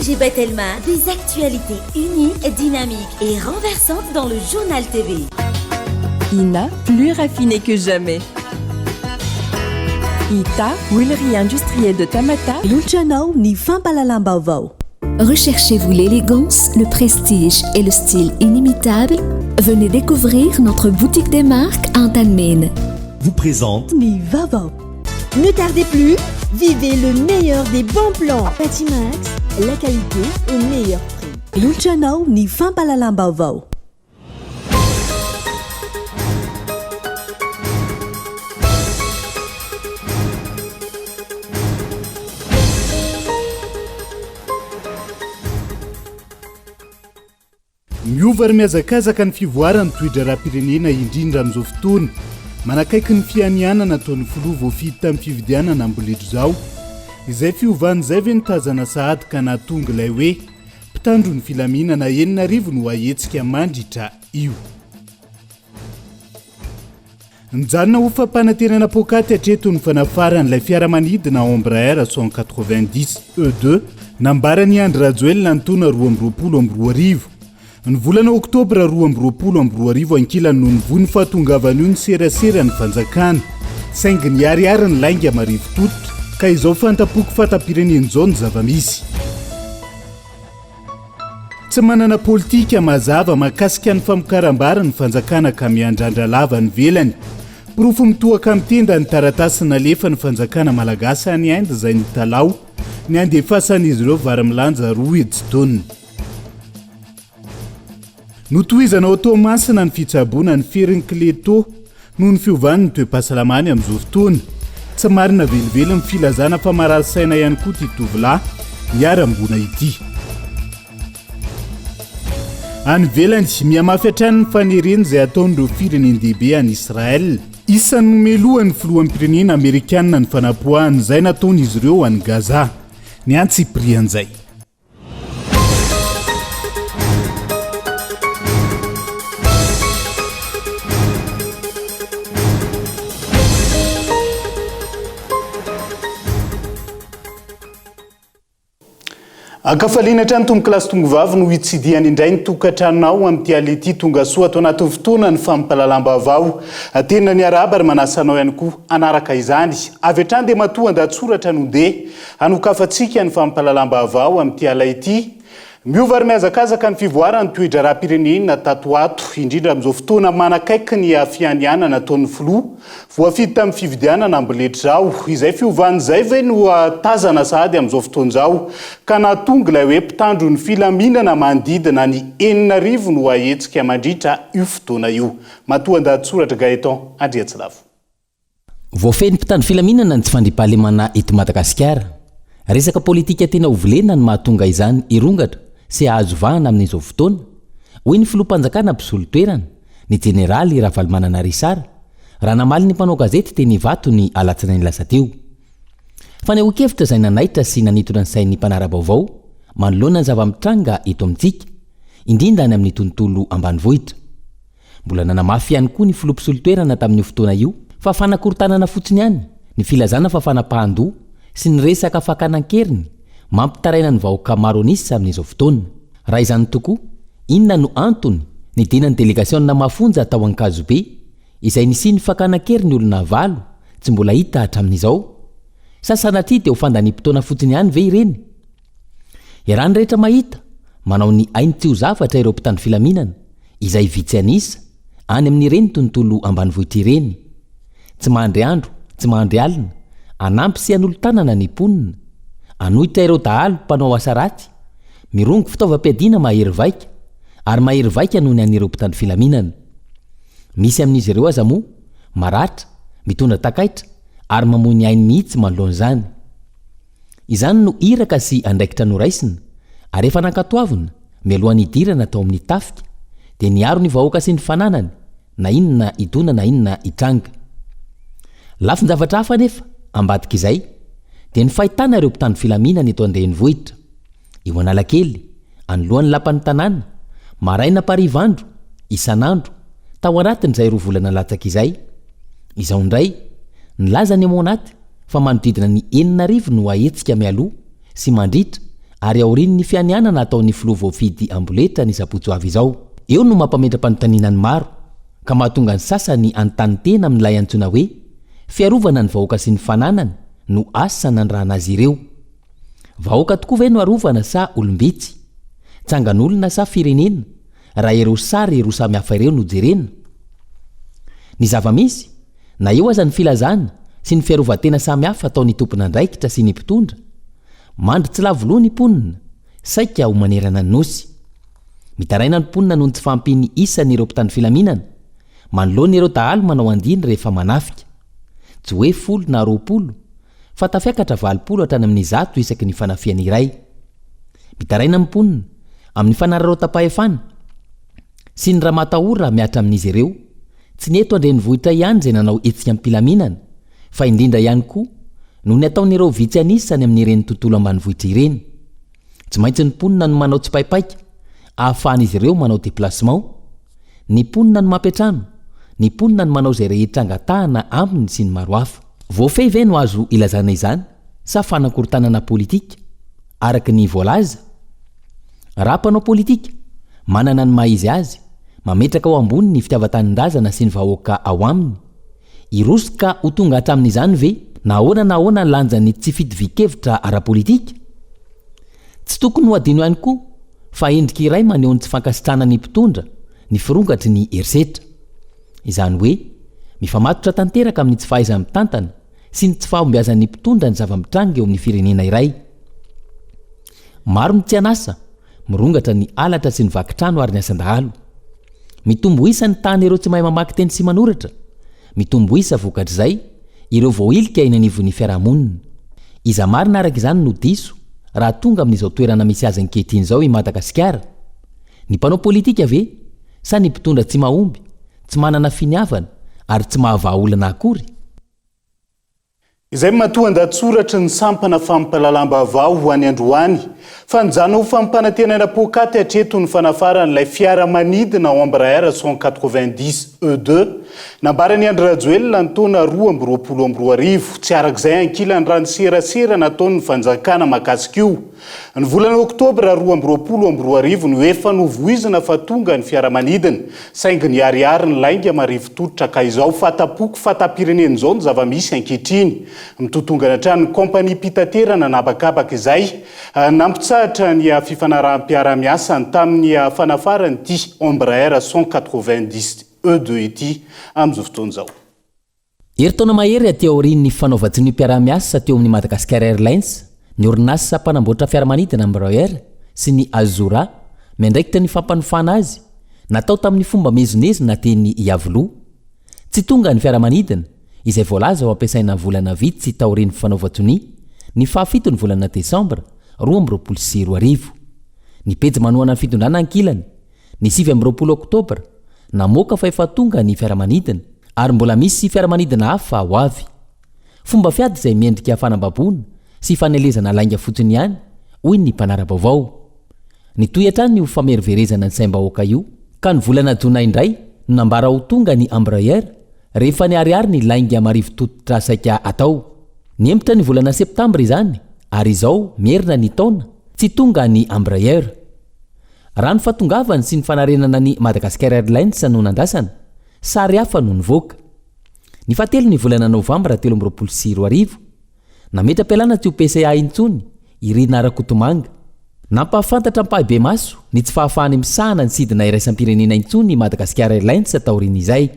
ONG Batelma, des actualités uniques, dynamiques et renversantes dans le Journal TV. Ina, plus raffiné que jamais. Ita, huilerie industrielle de Tamata. Lolotra anao ny fampahalalam-baovao. Recherchez-vous l'élégance, le prestige et le style inimitable? Venez découvrir notre boutique des marques Antanimena. Vous présente Ny vaovao. Ne tardez plus, vivez le meilleur des bons plans. Batimax, la qualité au meilleur prix. Lolotra anao ny fampahalalam-baovao. Miova ary mihazakazaka ny fivoaran'ny toe-draharaham-pirenena indrindra amin'izao fotoana. Manakaiky ny fianianana ataon'ny filoha voafidy tamin'ny fifidianana amboletra izao. Izay fiovana izay ve no tazana sahady ka nahatonga ilay hoe mpitandro ny filaminana 6000 no hahetsika mandritra io. Nijanona ho fampanantenana poakaty hatreto ny fanafaran'ilay fiaramanidina Embraer 190 E2 nambaran'i Andry Rajoelina ny taona 2022. Ny volana oktobra 2022 ankilany no nivoy ny fahatongavan'io ny seraseran'ny fanjakana. Saingy niharihary ny lainga marivo tototra ka izao fanta-poko fanta-pirenena izao ny zava-misy. Tsy manana politika mazava mahakasika ny famokaram-bary ny fanjakana ka miandrandra lava any ivelany. Porofo mitohaka amin'ny tenda ny taratasy nalefan'ny fanjakana malagasy any Inde izay nitalaho ny handefasan'izy ireo vary milanja roa hetsy taonina. Notohizana ao Toamasina ny fitsaboana ny ferin'i Cleto noho ny fiovan'ny toe-pahasalamany amin'izao fotoana. Tsy marina velively ny filazana fa marary saina ihany koa ity tovolahy niharam-boina ity. Any ivelany, mihamafy hatrany ny fanerena izay ataon'ireo firenen-dehibe any Israel. Isan'ny nomelohan'ny filoham-pirenena amerikanina ny fanapoahana izay nataon'izy ireo any Gaza. Ny antsipirian'izay. Ankafaliana hatrany tompokolahy sy tompovavy no hitsidihana indray ny tokantranonao amin'ity alina ity. Tonga soa ato anatin'ny fotoana ny fampahalalam-baovao. Tena niarahaba ary manasa anao ihany koa hanaraka izany. Avy hatrany dia matoa an-dahatsoratra no ndeha Hanokafantsika ny fampahalalam-baovao amin'ity ala ity. Miova ary mihazakazaka ny fivoaran'ny toe-draharaham-pirenena tato ho ato, indrindra amin'izao fotoana manakaiky ny fianianana ataon'ny filoha voafidy tamin'ny fifidianana amboletra izao. Izay fiovana izay ve no tazana sahady amin'izao fotoana izao ka nahatonga ilay hoe mpitandro ny filaminana manodidina ny 6000 no hahetsika mandritra io fotoana io? Matoandahatsoratra Gaëtan Andriatsilavo. Voafehin'ny mpitandro filaminana ny tsy fandriampahalemana eto Madagasikara. Resaka politika tiana ho volena no mahatonga izany hirongatra sy hahazo vahana amin'izao fotoana, hoy ny filoham-panjakana mpisolo toerana, ny jeneraly Ravalomanana Richard, raha namaly ny mpanao gazety teny Ivato ny alatsinainy lasa teo. Fanehoan-kevitra izay nanaitra sy nanintona ny sain'ny mpanara-baovao manoloana ny zava-mitranga eto amintsika, indrindra any amin'ny tontolo ambanivohitra. Mbola nanamafy ihany koa ny filoha mpisolo toerana tamin'io fotoana io fa fanakorontanana fotsiny ihany ny filazana fa fanapahan-doha sy ny resaka fakana an-keriny mampitaraina ny vahoaka maro an'isa amin'izao fotoana. Raha izany tokoa, inona no antony nidinan'ny delegasiona mafonja tao Ankazobe izay nisian'ny fakana an-keriny olona valo tsy mbola hita hatramin'izao? Sa sanatria dia ho fandaniam-potoana fotsiny ihany ve ireny? Iarahan'ny rehetra mahita, manao ny ainy tsy ho zavatra ireo mpitandro filaminana, izay vitsy an'isa, any amin'ireny tontolo ambanivohitra ireny. Tsy mandry andro, tsy mandry alina, hanampy sy hanolo-tanana ny mponina, hanohitra ireo dahalo mpanao asa ratsy, mirongo fitaovam-piadiana mahery vaika, ary mahery vaika noho ny an'ireo mpitandro filaminana. Misy amin'izy ireo aza moa, maratra, mitondra takaitra, ary mamoy ny ainy mihitsy manoloana izany. Izany no iraka sy andraikitra noraisina ary efa nankatoavina mialohan'ny hidirana tao amin'ny tafika, dia niaro ny vahoaka sy ny fananany na inona hidona na inona hitranga. Lafin-javatra hafa anefa ambadik'izay dia ny fahitana ireo mpitandro filaminana eto an-drenivohitra, eo Analakely, anoloan'ny lapan'ny tanàna, maraina am-pariva andro, isan'andro, tao anatin'izay roa volana latsaka izay. Izao indray, nilaza ny Emmonat fa manodidina ny 6000 no hahetsika mialoha sy mandritra. ary aorian'ny fianianana ataon'ny filoha voafidy amboletra ny sabotsy ho avy izao. Eo no mampametra-panontaniana ny maro, ka mahatonga ny sasany hanontany tena amin'ilay antsoina hoe fiarovana ny vahoaka sy ny fananany no asa nanirahana azy ireo. Vahoaka tokoa ve no arovana sa olom-bitsy? Tsangan'olona sa firenena raha ireo sary roa samihafa ireo no jerena? Ny zava-misy, na eo aza ny filazana sy ny fiarovan-tena samihafa ataon'ny tompon'andraikitra sy ny mpitondra, mandry tsy lavo loha ny mponina, saika ho manerana ny Nosy. Mitaraina ny mponina noho ny tsy fahampian'ny isan'ireo mpitandro filaminana, manoloana ireo dahalo manao andiany rehefa manafika. Tsy hoe folo na 20, fa tafiakatra 80 hatrany amin'ny 100 isaky ny fanafihana iray. Mitaraina ny mponina, amin'ny fanararaotam-pahefana sy ny ramatahora mihatra amin'izy ireo, tsy ny eto an-drenivohitra ihany izay nanao hetsika am-pilaminana, fa indrindra ihany koa noho ny ataon'ireo vitsy an'isa any amin'ireny tontolo ambanivohitra ireny. Tsy maintsy ny mponina no manao tsipaipaika ahafahan'izy ireo manao déplacement. Ny mponina no mampiantrano, ny mponina no manao izay rehetra angatahana aminy sy ny maro hafa. Voafehy ve no azo ilazana izany sa fanakorontanana politika, araka ny voalaza? Raha mpanao politika, manana ny maha izy azy, mametraka ho ambony ny fitiavan-tanindrazana sy ny vahoaka ao aminy, hiroso ka ho tonga hatramin'izany ve na ahoana na ahoana lanjan'ny tsy fitovian-kevitra ara-politika? Tsy tokony ho adino ihany koa fa endrika iray maneho ny tsy fankasitrahana ny mpitondra ny firongatry ny herisetra. Izany hoe, mifamatotra tanteraka amin'ny tsy fahaiza-mitantana sy ny tsy fahombiazan'ny mpitondra ny zava-mitranga eo amin'ny firenena iray. Maro ny tsy an'asa, mirongatra ny halatra sy ny vaky trano ary ny asan-dahalo. Mitombo isa ny tany ireo tsy mahay mamaky teny sy manoratra. Mitombo isa vokatr'izay ireo voahilika eny anivon'ny fiarahamonina. Iza marina araka izany no diso raha tonga amin'izao toerana misy azy ankehitriny izao i Madagasikara? Ny mpanao politika ve sa ny mpitondra tsy mahomby, tsy manana finiavana ary tsy mahavaha olana akory? Izay matoan-dahatsoratry ny sampana fampahalalam-baovao ho any androany. Fa nijanona ho fampanantenana poakaty hatreto ny fanafaran'ilay fiaramanidina Embraer 190 E2. Nambaran'i Andry Rajoelina ny taona 2022. Tsy araka izay ankilany raha ny serasera nataon'ny fanjakana mahakasika io. Ny volana oktobra 2022 no efa novoizina fa tonga ny fiaramanidina, saingy niharihary ny lainga marivo-tototra ka izao fata-poko fata-pirenena izao ny zava-misy ankehitriny. Mitotongana hatrany ny kaompaniam-pitaterana an'habakabaka izay nampitsahatra ny fifanaraham-piarahamiasany tamin'ny fanafaran'ity Embraer 190 E2 ity amin'izao fotoana izao. Herintaona mahery aty aorian'ny fanaovan-tsoniam-piaraha-miasa teo amin'ny Madagascar Airlines, ny orinasa mpanamboatra fiaramanidina Embraer sy ny Azura, miandraikitra ny fampanofana azy, natao tamin'ny fomba miezinezina teny Iavoloha. Tsy tonga ny fiaramanidina, izay voalaza ho ampiasaina volana vitsy taorian'ny fanaovan-tsonia, ny fahafiton'ny volana desambra 2022. Ny pejy manohana ny fitondrana ankilany, Ny 29 oktobra, namoaka fa efa tonga ny fiaramanidina ary mbola misy fiaramanidina hafa ho avy. Fomba fiady izay miendrika fanambaboana sy fanelezana lainga fotsiny ihany, hoy ny mpanara-baovao. Nitohy hatrany io fameriverezana ny saim-bahoaka io, ka ny volana jona indray no nambara ho tonga ny Embraer rehefa niharihary ny lainga marivo tototra saika atao. Nihemotra ny volana septambra izany ary izao mierina ny taona, tsy tonga ny Embraer. Raha ny fahatongavany sy ny fanarenana ny Madagascar Airlines no nandrasana, sary hafa no nivoaka. Ny fahatelo ny volana novambra 2023, nametra-pialana tsy ho PCA intsony i Rinah Rakotomanga. Nampahafantatra ampahibemaso ny tsy fahafahany misahana ny sidina iraisam-pirenena intsony i Madagasikara Airlines taorian'izay.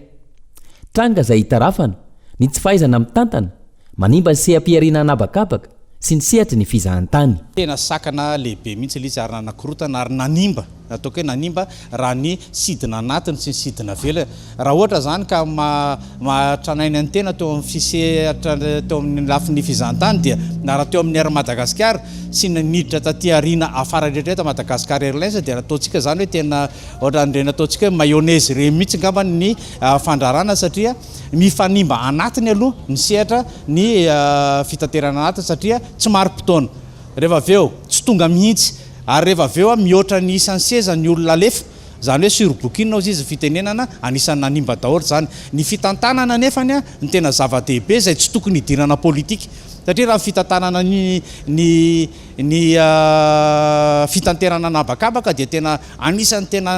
Tranga izay itarafana ny tsy fahaizana mitantana Manimba ny seha-pihariana an'habakabaka sy ny sehatry ny fizahantany. Tena sakana lehibe mihitsy ilay izy ary nanakorotana ary nanimba, ataoko hoe nanimba raha ny sidina anatiny sy ny sidina ivelany. Raha ohatra izany ka maha-tranainy an'ny tena teo amin'ny fisehatra teo amin'ny lafiny fizahantany dia na raha teo amin'ny Air Madagascar sy ny niditra taty aoriana afara rehetra eto Madagascar Airlines dia nataontsika izany hoe tena ohatran'ireny ataontsika hoe mayonnaise ireny mihitsy angamba ny fandrarana satria Mifanimba anatiny aloha ny sehatra ny fitaterana anatiny satria tsy marim-potoana. Rehefa avy eo tsy tonga mihitsy ary rehefa avy eo mihoatra ny isan'ny seza ny olona alefa. Izany hoe surbooking hozy izy ny fitenenana, anisan'ny nanimba daholo izany. Ny fitantanana anefany no tena zava-dehibe izay tsy tokony hidirana politika. Satria raha ny fitantanana ny ny ny fitanterana an'habakabaka dia tena anisan'ny tena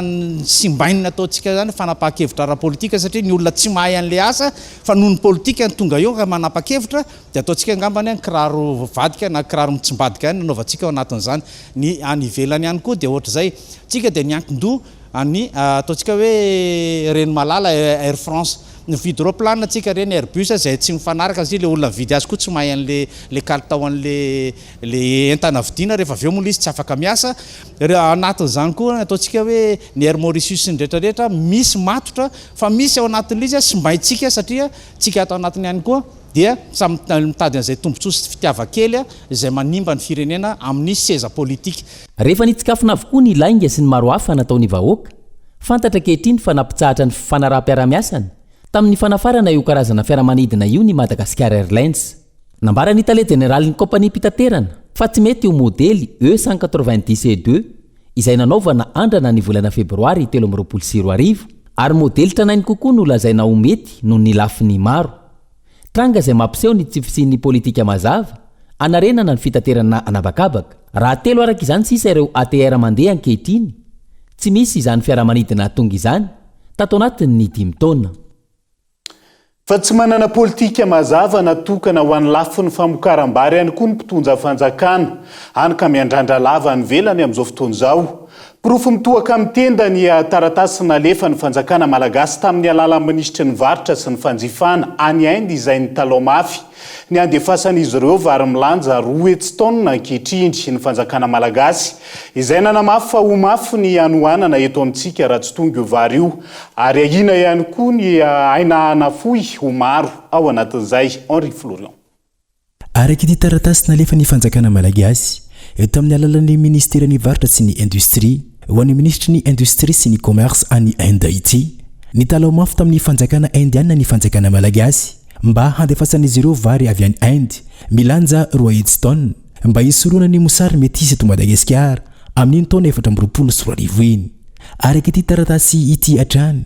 simbain'ny ataontsika izany fanapahan-kevitra ara-politika satria ny olona tsy mahay an'ilay asa fa noho ny politika no tonga eo ka manapa-kevitra dia ataontsika angambany ny kiraro vadika na kiraro mitsimbadika ihany no anaovantsika ao anatin'izany. Ny any ivelany ihany koa dia ohatr'izay. Tsika dia miankin-doha Any ataontsika hoe reny malala Air France. Nividy roplanina tsika reny Airbus izay tsy mifanaraka satria le olona nividy azy koa tsy mahay an'le le kalitao an'le le entana vidiana rehefa avy eo moa le izy tsy afaka miasa. Anatin'izany koa ataontsika hoe ny Air Mauritius sy ny rehetra rehetra misy matotra fa misy ao anatin'le izy simbaintsika satria tsika ato anatiny ihany koa dia samy mitady an'izay tombotsoa sy fitiavan-kely izay manimba ny firenena amin'ny seza politika. Rehefa nitsikafona avokoa ny lainga sy ny maro hafa nataon'ny vahoaka, fantatra ankehitriny fa nampitsahatra ny fifanaraham-piarahamiasany tamin'ny fanafarana io karazana fiaramanidina io ny Madagascar Airlines. Nambaran'ny tale jeneralin'ny kaompaniam-pitaterana fa tsy mety io modely E 190 et 2 izay nanaovana andrana ny volana febroary 2023 ary modely tranainy kokoa no lazaina ho mety noho ny lafiny maro. Tranga izay mampiseho ny tsy fisian'ny politika mazava hanarenana ny fitaterana an'habakabaka. Raha telo araka izany sisa ireo ATR mandeha ankehitriny, tsy misy izany fiaramanidina tonga izany tato anatin'ny dimy taona. Fa tsy manana politika mazava natokana ho an'ny lafiny famokaram-bary ihany koa ny mpitondra fanjakana, hany ka miandrandra lava any ivelany amin'izao fotoana izao. Porofo mitohaka amin'ny tenda ny taratasy nalefan'ny fanjakana malagasy tamin'ny alalan'ny minisitry ny varotra sy ny fanjifana any Inde izay nitalao mafy ny handefasan'izy ireo vary milanja 200 taonina ankehitriny ny fanjakana malagasy izay nanamafy fa ho mafy ny hanoanana eto amintsika raha tsy tonga io vary io ary ahiana ihany koa ny aina hanafohy ho maro ao anatin'izay. Henri Florian. Araka ity taratasy nalefan'ny fanjakana malagasy, tamin'ny alalan'ny minisiteran'ny varotra sy ny indostria, ho an'ny minisitry ny indostria sy ny commerce any Inde ity, nitalaho mafy tamin'ny fanjakana indiana ny fanjakana malagasy mba handefasan'izy ireo vary avy any Inde milanja 200 taonina mba hisorohana ny mosary mety hisy eto Madagasikara amin'iny taona 2024 iny. Araka ity taratasy ity hatrany,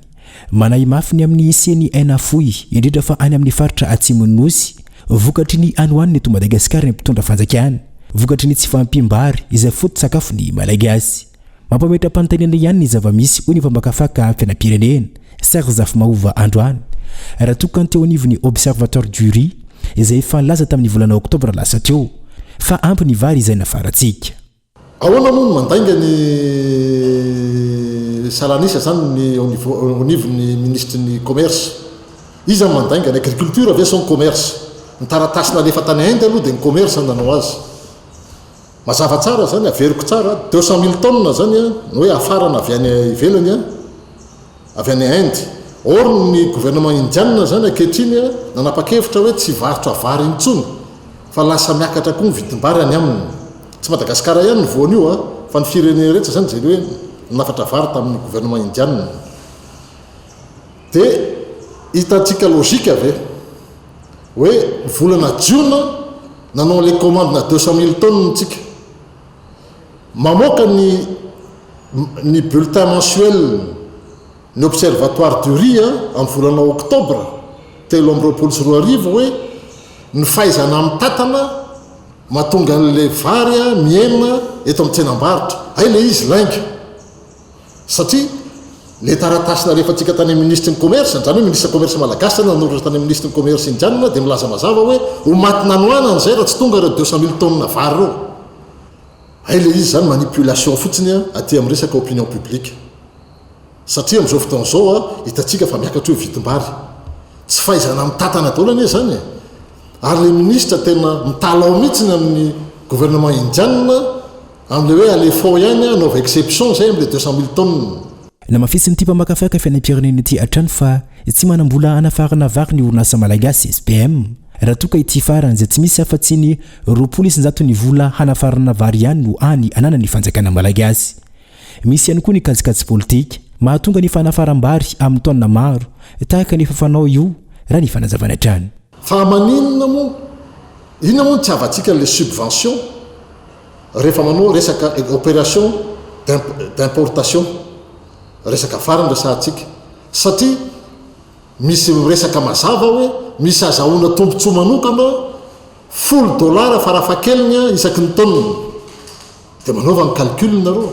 Manahy mafy ny amin'ny hisian'ny aina afoy, indrindra fa any amin'ny faritra atsimon'ny Nosy, vokatry ny hanoanana eto Madagasikara ny mpitondra fanjakana, vokatry ny tsy fahampiam-bary izay foto-tsakafon'ny Malagasy. Mampametra-panontaniana ihany ny zava-misy, hoy ny mpamakafaka fiainam-pirenena, Serge Zafimahova androany, raha toa ka ny teo anivon'ny Observatoire du riz, izay efa nilaza tamin'ny volana oktobra lasa teo, fa ampy ny vary izay nafarantsika. Ahoana moa no mandainga ny salan'isa zany ny au niveau au nivon'ny minisitry ny commerce? Iza no mandainga? Ny agriculture ve sa ny commerce? Ny taratasy nalefa tany Inde aloha dia ny commerce no nanao azy. Mazava tsara zany, averiko tsara, 200 mille tonnes zany no hoe hafarana avy any ivelany an. avy any Inde. Or ny gouvernement indiana izany ankehitriny nanapa-kevitra hoe tsy hivarotra vary intsony fa lasa miakatra koa ny vidim-bary any aminy. Tsy Madagasikara ihany no voan'io fa ny firenena rehetra izany izay hoe nanafatra vary tamin'ny gouvernement indiana. Dia hitantsika logique ve hoe volana jiona nanao an'ilay commande na 200 mille tonnes tsika. Mamoaka ny ny bulletin mensuel ny Observatoire du riz amin'ny volana oktobra 2023 hoe ny fahaizana mitantana mahatonga an'ilay vary mihena eto amin'ny tsenam-barotra. Hay ilay izy lainga satria ilay taratasy nalefantsika tany amin'ny minisitry ny commerce, izany hoe minisitra commerce malagasy izany nanoratra tany amin'ny minisitry ny commerce indianina dia milaza mazava hoe ho maty nanoanana izay raha tsy tonga ireo 200 mille tonnes vary ireo. Hay le izy zany manipulation fotsiny a aty am resaka opinion publique. Satria amzao fotoana zao a hitantsika fa miakatra io vidim-bary. Tsy fahaizana mitantana daholo anie zany e. Ary le ministra tena mitalaho mihitsiny amin'ny gouvernement indiana amle hoe alefao ihany a anaova exception zay amle 200 mille tonnes. Namafisin'ity mpamakafaka fiainam-pirenena ity hatrany fa tsy manam-bola hanafarana vary ny orinasa malagasy SPM raha toa ka ity farany izay tsy misy afa-tsy ny 20 isan-jaton'ny vola hanafarana vary ihany no hany ananan'ny fanjakana malagasy. Misy ihany koa ny kajikajy politika mahatonga ny fanafaram-bary amin'ny taonina maro tahaka ny efa fanao io raha ny fanazavana hatrany. Fa maninona moa? Inona moa no tsy havantsika an'ilay subvention rehefa manao resaka opération d'importation? Resaka vary no resahantsika. Satria misy miresaka mazava hoe misy azahoana tombontsoa manokana. Folo dolara farafahakeliny isaky ny taonina. Dia manaova ny calcul nareo.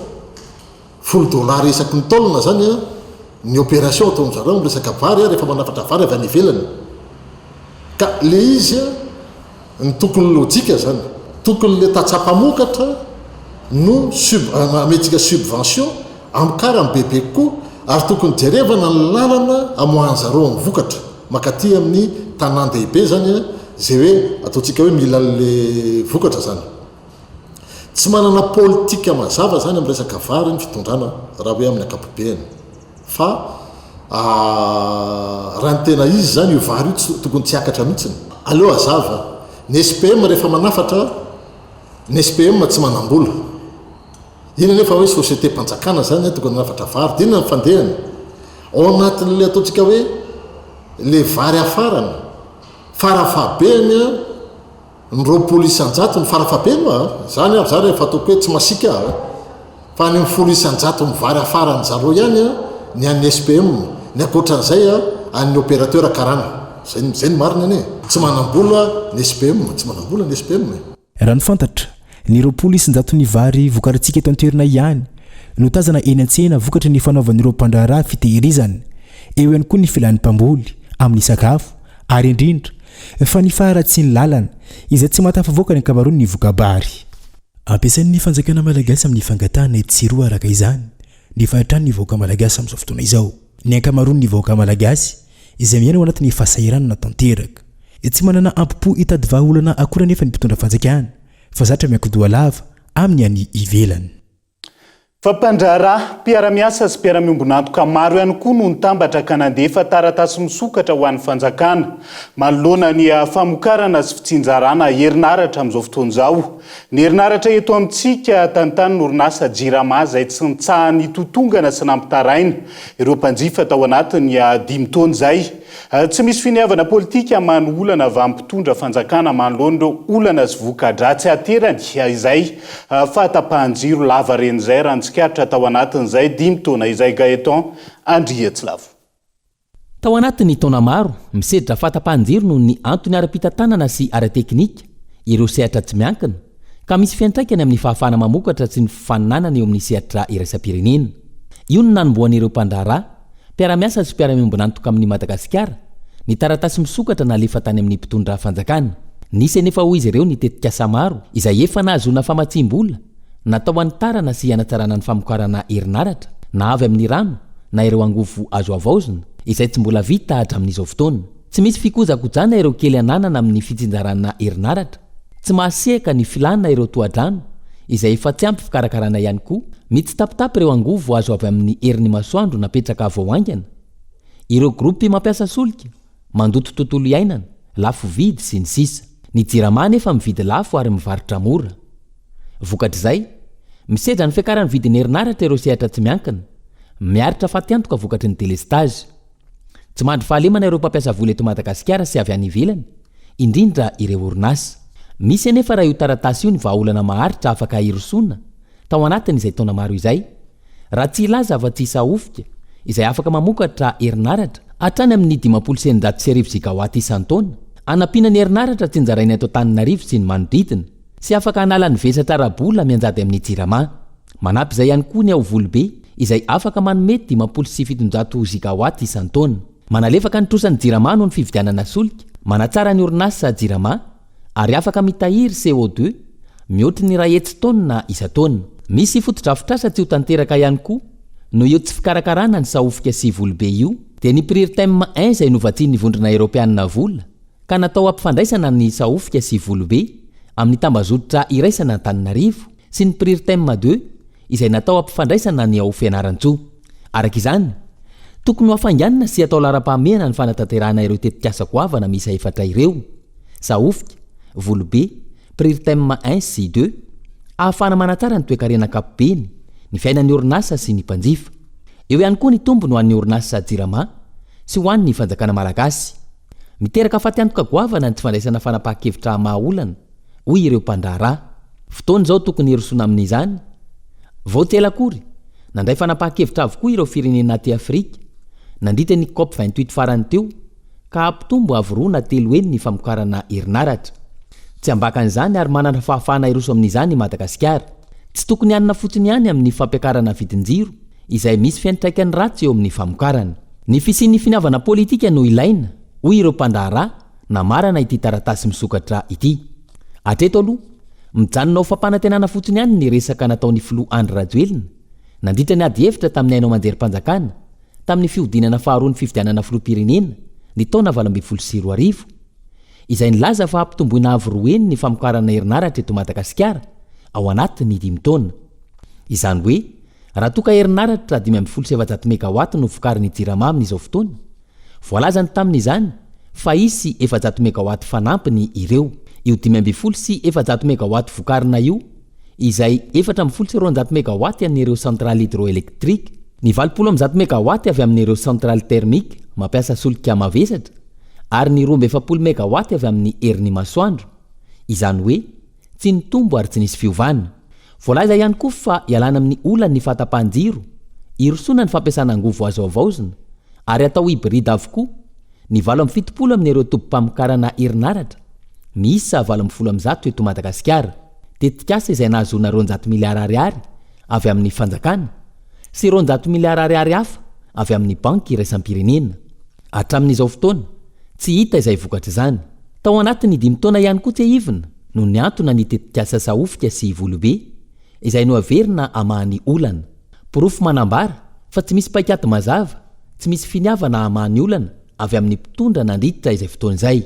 Folo dolara isaky ny taonina zany ny opération ataon-dry zareo amin'ny resaka vary rehefa manafatra vary avy any ivelany. Ka le izy ny tokony lojika zany, tokony le tantsaha mpamokatra no sub amentsika subvention amokarany bebe kokoa ary tokony jerevana ny lalana amoahan-zareo ny vokatra mankaty amin'ny tanàn-dehibe zany zay hoe ataontsika hoe mila an'le vokatra zany. Tsy manana politika mazava zany amin'ny resaka vary ny fitondrana raha hoe amin'ny ankapobeny fa raha ny tena izy zany io vary io tsy tokony tsy hiakatra mihitsiny. Aleo hazava, ny SPM rehefa manafatra, ny SPM tsy manam-bola. Iny anefa hoe société-mpanjakana zany tokony hanafatra vary, dia inona ny fandehany? Ao anatin'ilay ataontsika hoe le vary hafarana, farafahabehany Ny 20%, ny farafahabeny hoa, zany ary za rehefa ataoko hoe tsy masiaka aho a, fa any amin'ny 10% ny vary afaran'ny zareo ihany a, ny an'ny SPM, ny ankoatran'izay a, an'ny opérateur karana, zay zay ny marina anie e. Tsy manam-bola ny SPM, tsy manam-bola ny SPM e. Raha ny fantatra, ny 20% ny vary vokarintsika eto an-toerana ihany no tazana eny an-tsena vokatry ny fanaovan'ireo mpandraharaha fitehirizana. Eo ihany koa ny filan'ny mpamboly amin'ny sakafo ary indrindra fa ny faharatsian'ny lalana izay tsy mahatafavoaka ny ankamaroan'ny voka-bary. Ampiasain'ny fanjakana malagasy amin'ny fangatahana etsy sy eroa araka izany ny fahatran'ny vahoaka malagasy amin'izao fotoana izao. Ny ankamaroan'ny vahoaka malagasy izay miaina ao anatin'ny fahasahiranana tanteraka. Tsy manana ampo-po hitady vahaolana akory anefa ny mpitondra fanjakana fa zatra miankin-doha lava amin'ny any ivelany. Fa mpandraharaha, mpiara-miasa sy mpiara-miombon'antoka maro ihany koa no nitambatra ka nandefa taratasy misokatra ho an'ny fanjakana manoloana ny famokarana sy fitsinjarana herinaratra amin'izao fotoana izao. Ny herinaratra eto amintsika tantanin'ny orinasa Jirama izay tsy nitsaha-nitotongana sy nampitaraina ireo mpanjifa tao anatin'ny dimy taona izay. Tsy misy finiavana politika mano olana avy amin'ny mpitondra fanjakana manoloana ireo olana sy voka-dratsy aterany izay fahatapahan-jiro lava reny izay raha ny tsikaritra tao anatin'izay dimy taona izay Gaëtan Andriatsilavo. Tao anatin'ny taona maro, misedra fahatapahan-jiro noho ny antony ara-pitantanana sy ara-teknika ireo sehatra tsy miankina, ka misy fiantraikany amin'ny fahafahana mamokatra sy ny fifaninanana eo amin'ny sehatra iraisam-pirenena. Io no nanombohan'ireo mpandraharaha, mpiara-miasa sy mpiara-miombon'antoka amin'i Madagasikara, ny taratasy misokatra nalefa tany amin'ny mpitondra fanjakana. Nisy anefa hoy izy ireo ny tetikasa maro izay efa nahazoana famatsiam-bola natao hanitarana sy hanatsarana ny famokarana herinaratra na avy amin'ny rano na ireo angovo azo havaozina izay tsy mbola vita hatramin'izao fotoana. Tsy misy fikojakojana ireo kely ananana amin'ny fitsinjarana herinaratra. Tsy mahasehaka ny filàna ireo tohadrano izay efa tsy ampy fikarakarana ihany koa. Mitsitapitapy ireo angovo azo avy amin'ny herin'ny masoandro napetraka vao haingana. Ireo gropy mampiasa solika, mandoto tontolo iainana, lafo vidy, sy ny sisa. Ny Jirama anefa mividy lafo ary mivarotra mora. Vokatr'izay, misedra ny fiakaran'ny vidin'ny herinaratra ireo sehatra tsy miankina, miaritra fatiantoka vokatry ny delestazy. Tsy mandry fahalemana ireo mpampiasa vola eto Madagasikara sy avy any ivelany, indrindra ireo orinasa. Misy anefa raha io taratasy io ny vahaolana maharitra afaka hirosoana tao anatin'izay taona maro izay, raha tsy hilaza afa-tsy i Sahofika, izay afaka mamokatra herinaratra hatrany amin'ny 1650 gigawatt isan-taona, hanampiana ny herinaratra tsinjaraina eto Antananarivo sy ny manodidina, sy afaka hanala ny vesatra ara-bola mianjady amin'ny Jirama. Manampy izay ihany koa ny ao Volobe, izay afaka manome 750 gigawatt isan-taona. Manalefaka ny trosan'ny Jirama noho ny fividianana solika, manatsara ny orinasa Jirama, ary afaka mitahiry CO2 mihoatry ny 100 taonina isan-taona. Misy fotodrafitrasa tsy ho tanteraka ihany koa noho io tsy fikarakarana ny Sahofika sy Volobe io, dia ny Prirtem I izay novatsian'ny Vondrona Eoropeanina vola ka natao hampifandraisana ny Sahofika sy Volobe amin'ny tambazotra iraisana Antananarivo sy ny Prirtem ii izay natao hampifandraisana ny ao Fianarantsoa. Araka izany, tokony ho hafainganina sy atao laharam-pahamehana ny fanatanterahana ireo tetikasa goavana miisa efatra ireo, Sahofika, Volobe, Prirtem I sy ii, ahafahana manatsara ny toekarena ankapobeny, ny fiainan'ny orinasa sy ny mpanjifa. Eo ihany koa ny tombony ho an'ny orinasa Jirama sy ho an'ny fanjakana malagasy. Miteraka fatiantoka goavana ny tsy fandraisana fanapahan-kevitra hamaha olana, hoy ireo mpandraharaha. Fotoana izao tokony hirosoana amin'izany. Vao tsy ela akory, nandray fanapahan-kevitra avokoa ireo firenena aty Afrika, nandritra ny Cop 28 farany teo, ka hampitombo avo roa na telo heny ny famokarana herinaratra. Tsy ambakan'izany ary manana fahafahana hiroso amin'izany i Madagasikara. Tsy tokony hanina fotsiny ihany amin'ny fampiakarana vidin-jiro izay misy fiantraikany ratsy eo amin'ny famokarana. Ny fisian'ny finiavana politika no ilaina, hoy ireo mpandraharaha namarana ity taratasy misokatra ity. Hatreto aloha, mijanona ho fampanantenana fotsiny ihany ny resaka nataon'ny filoha Andry Rajoelina nandritra ny adihevitra tamin'ny haino aman-jerim-panjakana tamin'ny fihodinana faharoa ny fifidianana filoham-pirenena ny taona 2018, izay nilaza fa hampitomboina avo roa heny ny famokarana herinaratra eto Madagasikara ao anatin'ny dimy taona. Izany hoe, raha toa ka herinaratra 415 megawatt no vokarin'ny Jirama amin'izao fotoana, voalazany tamin'izany fa hisy 400 megawatt fanampiny ireo. Io 415 megawatt vokarina io, izay 214 megawatt an'ireo centrale hydroélectrique, ny 180 megawatt avy amin'ireo centrale thermique mampiasa solika mavesatra, ary ny 42 megawatt avy amin'ny herin'ny masoandro, izany hoe tsy nitombo ary tsy nisy fiovana. Voalaza ihany koa fa ialana amin'ny olan'ny fahatapahan-jiro, hirosoana ny fampiasana angovo azo havaozina, ary atao hybride avokoa ny 78 amin'ireo tobim-pamokarana herinaratra miisa 118 eto Madagasikara, tetikasa izay nahazoana 200 miliara ariary avy amin'ny fanjakana sy 200 miliara ariary hafa avy amin'ny banky iraisam-pirenena. Hatramin'izao fotoana, tsy hita izay vokatr'izany. Tao anatin'ny dimy taona ihany koa tsiahivina no niantona ny tetikasa Sahofika sy Volobe, izay nohaverina hamaha ny olana. Porofo manambara fa tsy misy paikady mazava, tsy misy finiavana hamaha ny olana avy amin'ny mpitondra nandritra izay fotoana izay.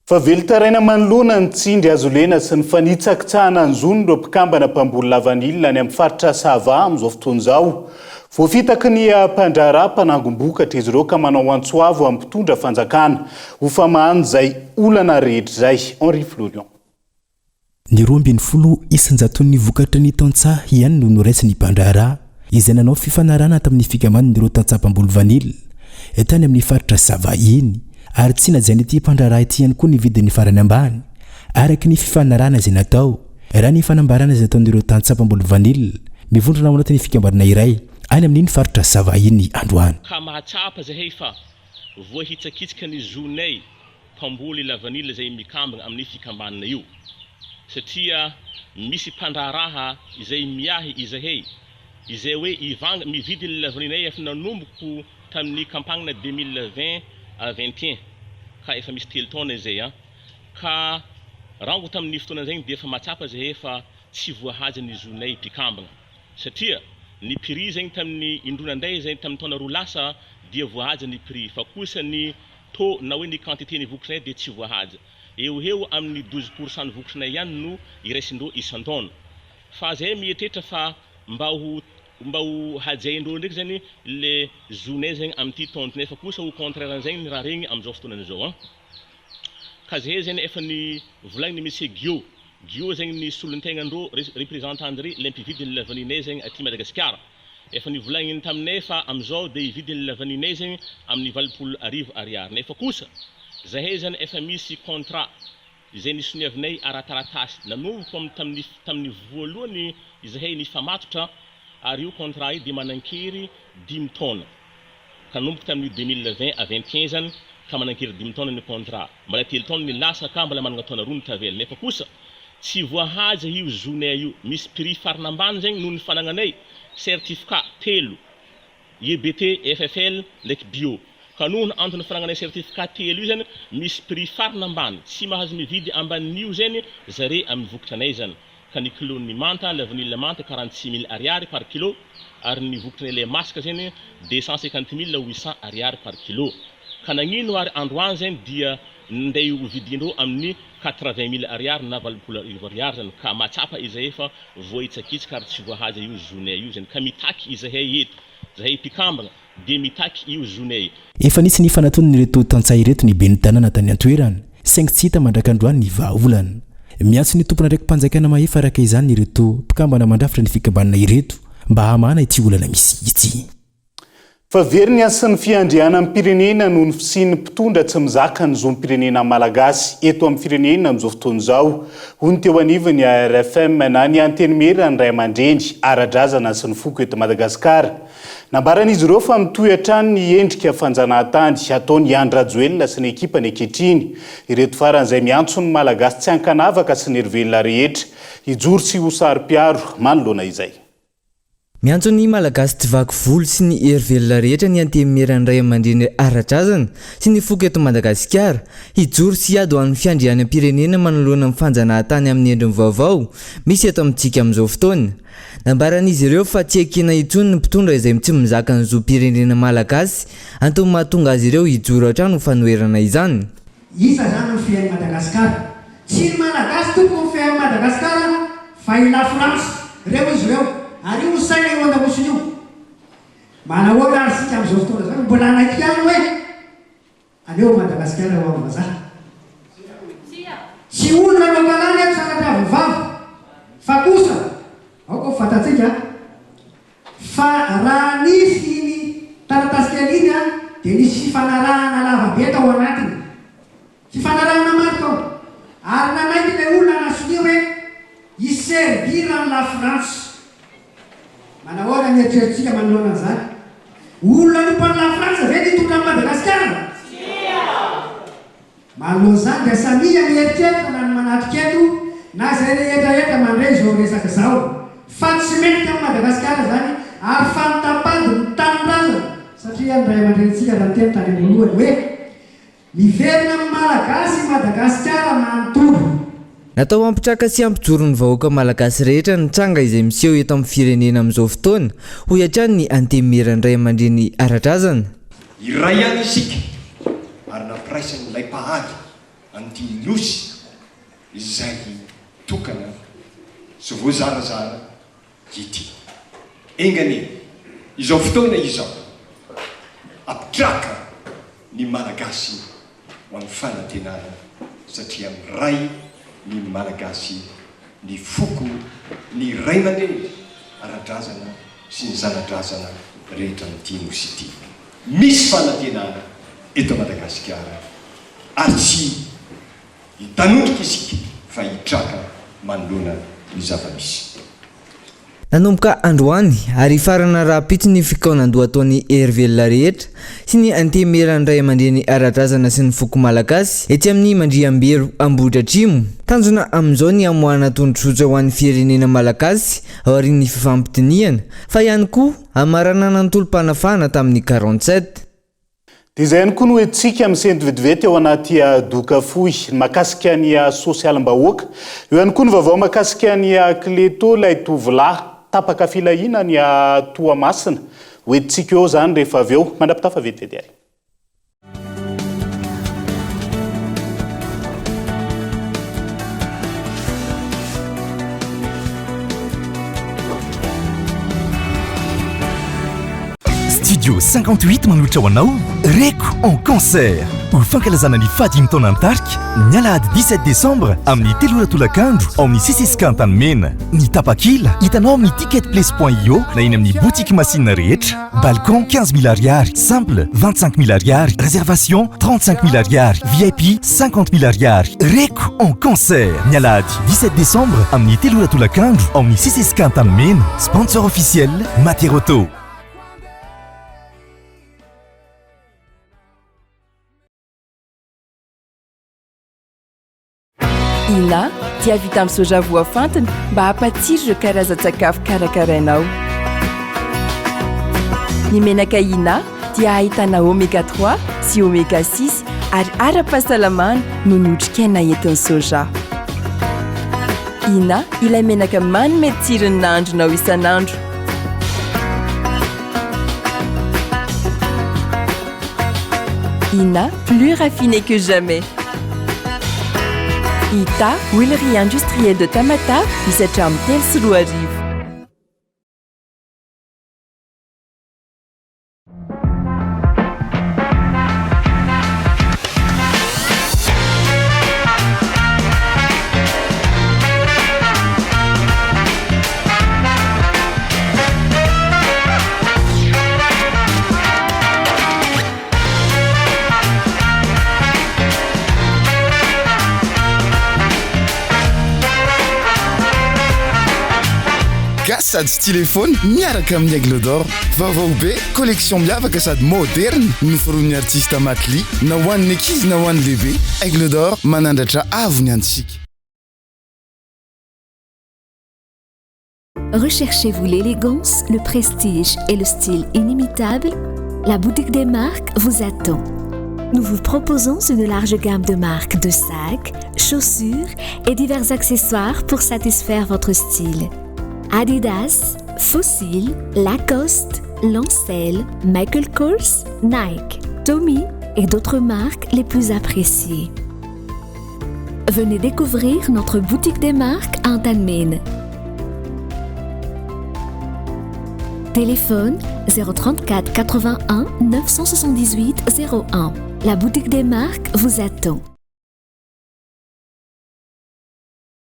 Fa velon-taraina manoloana ny tsindry hazolena sy ny fanitsakitsahana ny zon'ireo mpikambana mpamboly lavanila any amin'ny faritra Sava amin'izao fotoana izao. Voafitaky ny mpandraharaha mpanangom-bokatra izy ireo ka manao antso avo amin'ny mpitondra fanjakana ho famahana izay olana rehetra izay. Henri Florian. Ny 12 isan-jaton'ny vokatry ny tantsaha ihany no noraisin'ny mpandraharaha izay nanao fifanarahana tamin'ny fikambanan'ireo tantsaha mpamboly vanila tany amin'ny faritra Sava iny ary tsy najain'ity mpandraharaha ity ihany koa ny vidiny farany ambany araka ny fifanarahana izay natao raha ny fanambarana izay nataon'ireo tantsaha mpamboly vanila mivondrona ao anatin'ny fikambanana iray any amin'iny faritra Sava iny androany. Ka mahatsapa zahay fa voahitsakitsaka ny zonay mpamboly lavanila izay mikambagna amin'ny fikambanana io satria misy mpandraharaha izay miahy izahay izay hoe ivanga mividy ny lavaninay efa nanomboko tamin'ny campagne 2020 à 21 ka efa misy telo taona izay an ka rango tamin'ny fotoana zegny dia efa mahatsapa zahay fa tsy voahaja ny zonay mpikambagna satria ny prix zegny tamin'ny indroa nandeha zay tamin'ny taona roa lasa dia voahaja ny prix fa kosa ny Taux na hoe ny quantité ny vokatrinay dia tsy voahaja. Eo ho eo amin'ny 12 pour cent ny vokatrinay ihany no iraisin-dreo isan-taona. Fa zahay mieritreritra fa mba ho mba ho hajain-dreo ndraiky zany le zo-nay zegny amin'ity taona ity nefa kosa au contraire an'zegny ny raha regny amin'izao fotoanana izao an. Ka zahay zegny efa nivolagniny Monsieur Guillot, Guillot zegny ny solontegnan-dreo représentant-ndre le mpividy ny lavanillinay zegny aty Madagasikara. Efa nivolagniny taminay fa amizao de hividy ny lavaninay zegny amin'ny 1080 ariary nefa kosa zahay zany efa misy contrat izay nisoniavinay ara-taratasy nanomboko am tamin'ny tamin'ny voalohany izahay nifamatotra ary io contrat io de manan-kery dimy taona ka nanomboka tamin'io 2020 à 21 zany ka manan-kery dimy taona ny contrat mbola telo taona ny lasa ka mbola managna taona roa ny tavela nefa kosa Tsy voahaja io zonay io. Misy prix farany ambany zegny noho ny fanagnanay certificat telo, IEBT, FFL ndraiky bio. Ka noho ny antony fanagnanay certificat telo io zany misy prix farany ambany, tsy mahazo mividy ambanin'io zegny zare amin'ny vokatranay zany. Ka ny kilon'ny manta, lavanille manta 46 mille ariary par kilo ary ny vokatranay le masaka zegny 250 mille 800 ariary par kilo. Ka nagnino ary androany zegny dia Ndeha ho vidin-dreo amin'ny 80 mille ariary na 1080 ariary zany ka mahatsapa izahay fa voahitsakitsaka ary tsy voahaja io zonay io zany ka mitaky izahay eto, zahay mpikambana dia mitaky io zonay. Efa nisy ny fanatonan'ireto tantsaha ireto ny ben'ny tanàna tany an-toerana, saingy tsy hita mandrak'androany ny vahaolana. Miantso ny tompon'andraiki-panjakana mahefa araka izany ireto mpikambana mandrafitra ny fikambanana ireto mba hamahana ity olana misy ity. Fa very ny hasin'ny fiandrianam-pirenena noho ny fisian'ny mpitondra tsy mizaka ny zom-pirenena malagasy eto amin'ny firenena amin'izao fotoana izao, hoy ny teo anivon'ny ARFM na ny Antenimieran'ny Ray aman-dreny ara-drazana sy ny foko eto Madagasikara. Nambaran'izy ireo fa mitohy hatrany ny endrika fanjanahantany ataon'i Andry Rajoelina sy ny ekipany ankehitriny. Ireto farany izay miantso ny Malagasy tsy ankanavaka sy ny herivelona rehetra hijoro sy ho saro-piaro manoloana izay. Miantso ny Malagasy tsy vaky volo sy ny hery velona rehetra ny Antenimieran'ny Ray aman-dreny ara-drazana sy ny foko eto Madagasikara, hijoro sy hiady ho an'ny fiandrianam-pirenena manoloana ny fanjanahantany amin'ny endriny vaovao misy eto amintsika amin'izao fotoana. Nambaran'izy ireo fa tsy ekena intsony ny mpitondra izay tsy mizaka ny zom-pirenena malagasy, antony mahatonga azy ireo hijoro hatrany ho fanoherana izany. Iza zany mifehy an'i Madagascar? Tsy ny Malagasy tompoko mifehy an'i Madagascar fa i la France, reo izy reo, ary io ny saina io andamosiny io. Manahoana ary isika amin'izao fotoana izao? Mbola hanaiky ihany hoe aleo Madagasikara ho an'ny vazaha? Tsy olona no ankalana eto sanatria avy ny vava, fa kosa aoka ho fantatsika Fa raha nisy iny taratasy kely iny an, dia nisy fifanarahana lava be tao anatiny. Fifanarahana maro tao. Ary nanaiky ilay olona nasonia hoe hi-servir an'i la France. Manahoana ny eritreritsika manoloana an'izany? Olona hanompo an'i la France ve ny hitondra an'i Madagasikara? Tsia! Manoloana izany dia samia mieritreritra na ny manatrika eto na izay rehetra etra mandre izao resaka izao fa tsy mendrika amin'i Madagasikara izany ary fantampady ny tanindrazana satria ny ray aman-drenintsika raha niteny tany am-boalohany hoe miverina amin'ny Malagasy i Madagasikara manontolo. Natao hampitraka sy hampijoro ny vahoaka malagasy rehetra ny tranga izay miseho eto amin'ny firenena amin'izao fotoana, hoy hatrany ny Antenimieran'ny Ray aman-dreny ara-drazana. Iray ihany isika ary nampiraisan'ilay Mpahary an'ity Nosy izay tokana sy voazarazara ity. Enga anie izao fotoana izao hampitraka ny Malagasy ho amin'ny fanantenana satria miray ny Malagasy, ny foko, ny ray aman-dreny ara-drazana sy ny zana-drazana rehetra amin'ity Nosy ity. Misy fanantenana eto Madagasikara ary tsy hitanondrika isika fa hitraka manoloana ny zava-misy. Nanomboka androany ary hifarana rahampitso ny fikaonandoha ataon'ny hery velona rehetra sy ny antenimieran'ny ray aman-dreny ara-drazana sy ny foko malagasy etsy amin'ny Mandriambelo Ambohidratrimo. Tanjona amin'izao ny hamoahana tondrozotra ho an'ny firenena malagasy aorian'ny fifampidinihana fa ihany koa hamaranana ny tolom-panafahana tamin'ny 47. Dia izay ihany koa no entintsika misento vetivety ao anaty doka fohy mahakasika ny sosialim-bahoaka. Eo ihany koa ny vaovao mahakasika an'i Cleto, ilay tovolahy tapaka filahiana any Toamasina. Ho entintsika eo izany rehefa avy eo. Mandra-pitafa vetivety ary. Studio 58 manolotra ho anao Reko en concert ho fankalazana ny fahadimy taonan'ny tarika ny alahady 17 décembre amin'ny telo ora tolakandro ao amin'ny CCSK Antanimena. Ny tapakila hitanao amin'ny ticketplace.io na eny amin'ny boutique Masina rehetra. Balcon 15 mille ariary, simple 25 mille ariary, réservation 35 mille ariary, VIP 50 mille ariary. Reko en concert ny alahady 17 décembre amin'ny telo ora tolakandro ao amin'ny CCSK Antanimena. Sponsor officiel Materauto. Ina dia vita amin'ny soja voafantina mba hampatsiro ireo karazan-tsakafo karakarainao. Ny menaka Ina dia ahitana oméga 3 sy oméga 6 ary ara-pahasalamana noho ny otrikaina entin'ny soja. Ina ilay menaka manome tsiro ny nahandronao isan'andro. Ina, plus raffiné que jamais. Ita, huilerie industrielle de Tamatave, misy hatramin'ny 2003. Gasy sady stylé foana miaraka amin'ny Aigle d'Or. Vaovao be, collection miavaka sady moderna noforonin'ny artista Matly na ho an'ny ankizy na ho an'ny lehibe. Aigle d'Or manandratra avo ny antsika. Recherchez-vous l'élégance, le prestige et le style inimitable La boutique des marques vous attend. Nous vous proposons une large gamme de marques de sacs, chaussures et divers accessoires pour satisfaire votre style. Adidas, Fossil, Lacoste, Lancel, Michael Kors, Nike, Tommy et d'autres marques les plus appréciées. Venez découvrir notre boutique des marques à Antanmene. Téléphone 034 81 978 01. La boutique des marques vous attend.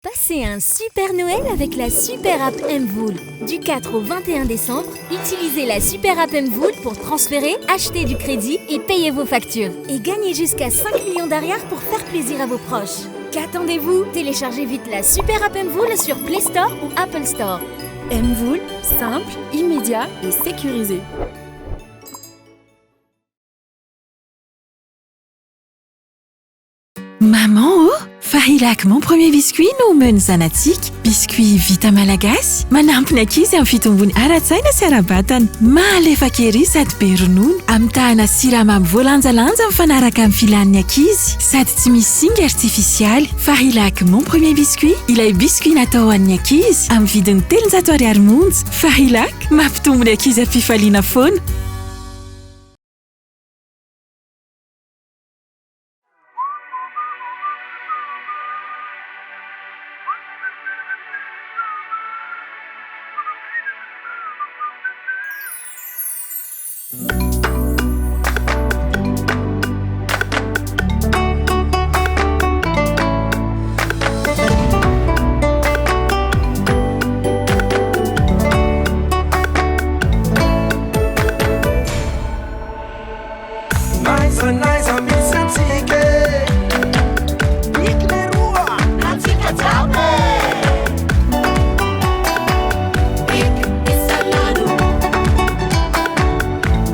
Passez un super Noël avec la super app MVool. Du 4 au 21 décembre, utilisez la super app MVool pour transférer, acheter du crédit et payer vos factures. Et gagnez jusqu'à 5 millions d'arrières pour faire plaisir à vos proches. Qu'attendez-vous Téléchargez vite la super app MVool sur Play Store ou Apple Store. MVool, simple, immédiat et sécurisé. Maman ô! Farilac mon premier biscuit no omen'ny zanatsika. Biscuit vita malagasy, manampy ny ankizy amin'ny fitombony ara-tsaina sy ara-batana. Malefaka ery sady be ronono. Amitahana siramamy voalanjalanja mifanaraka amin'ny filan'ny ankizy. Sady tsy misy singa artifisialy. Farilac mon premier biscuit, ilay biscuit natao ho an'ny ankizy, amin'ny vidiny 300 ariary monja. Farilac, mampitombo ny ankizy am-pifaliana foana. N'aiza n'aiza misy antsika e Big leroa Antsika jiaby e Big isan'andro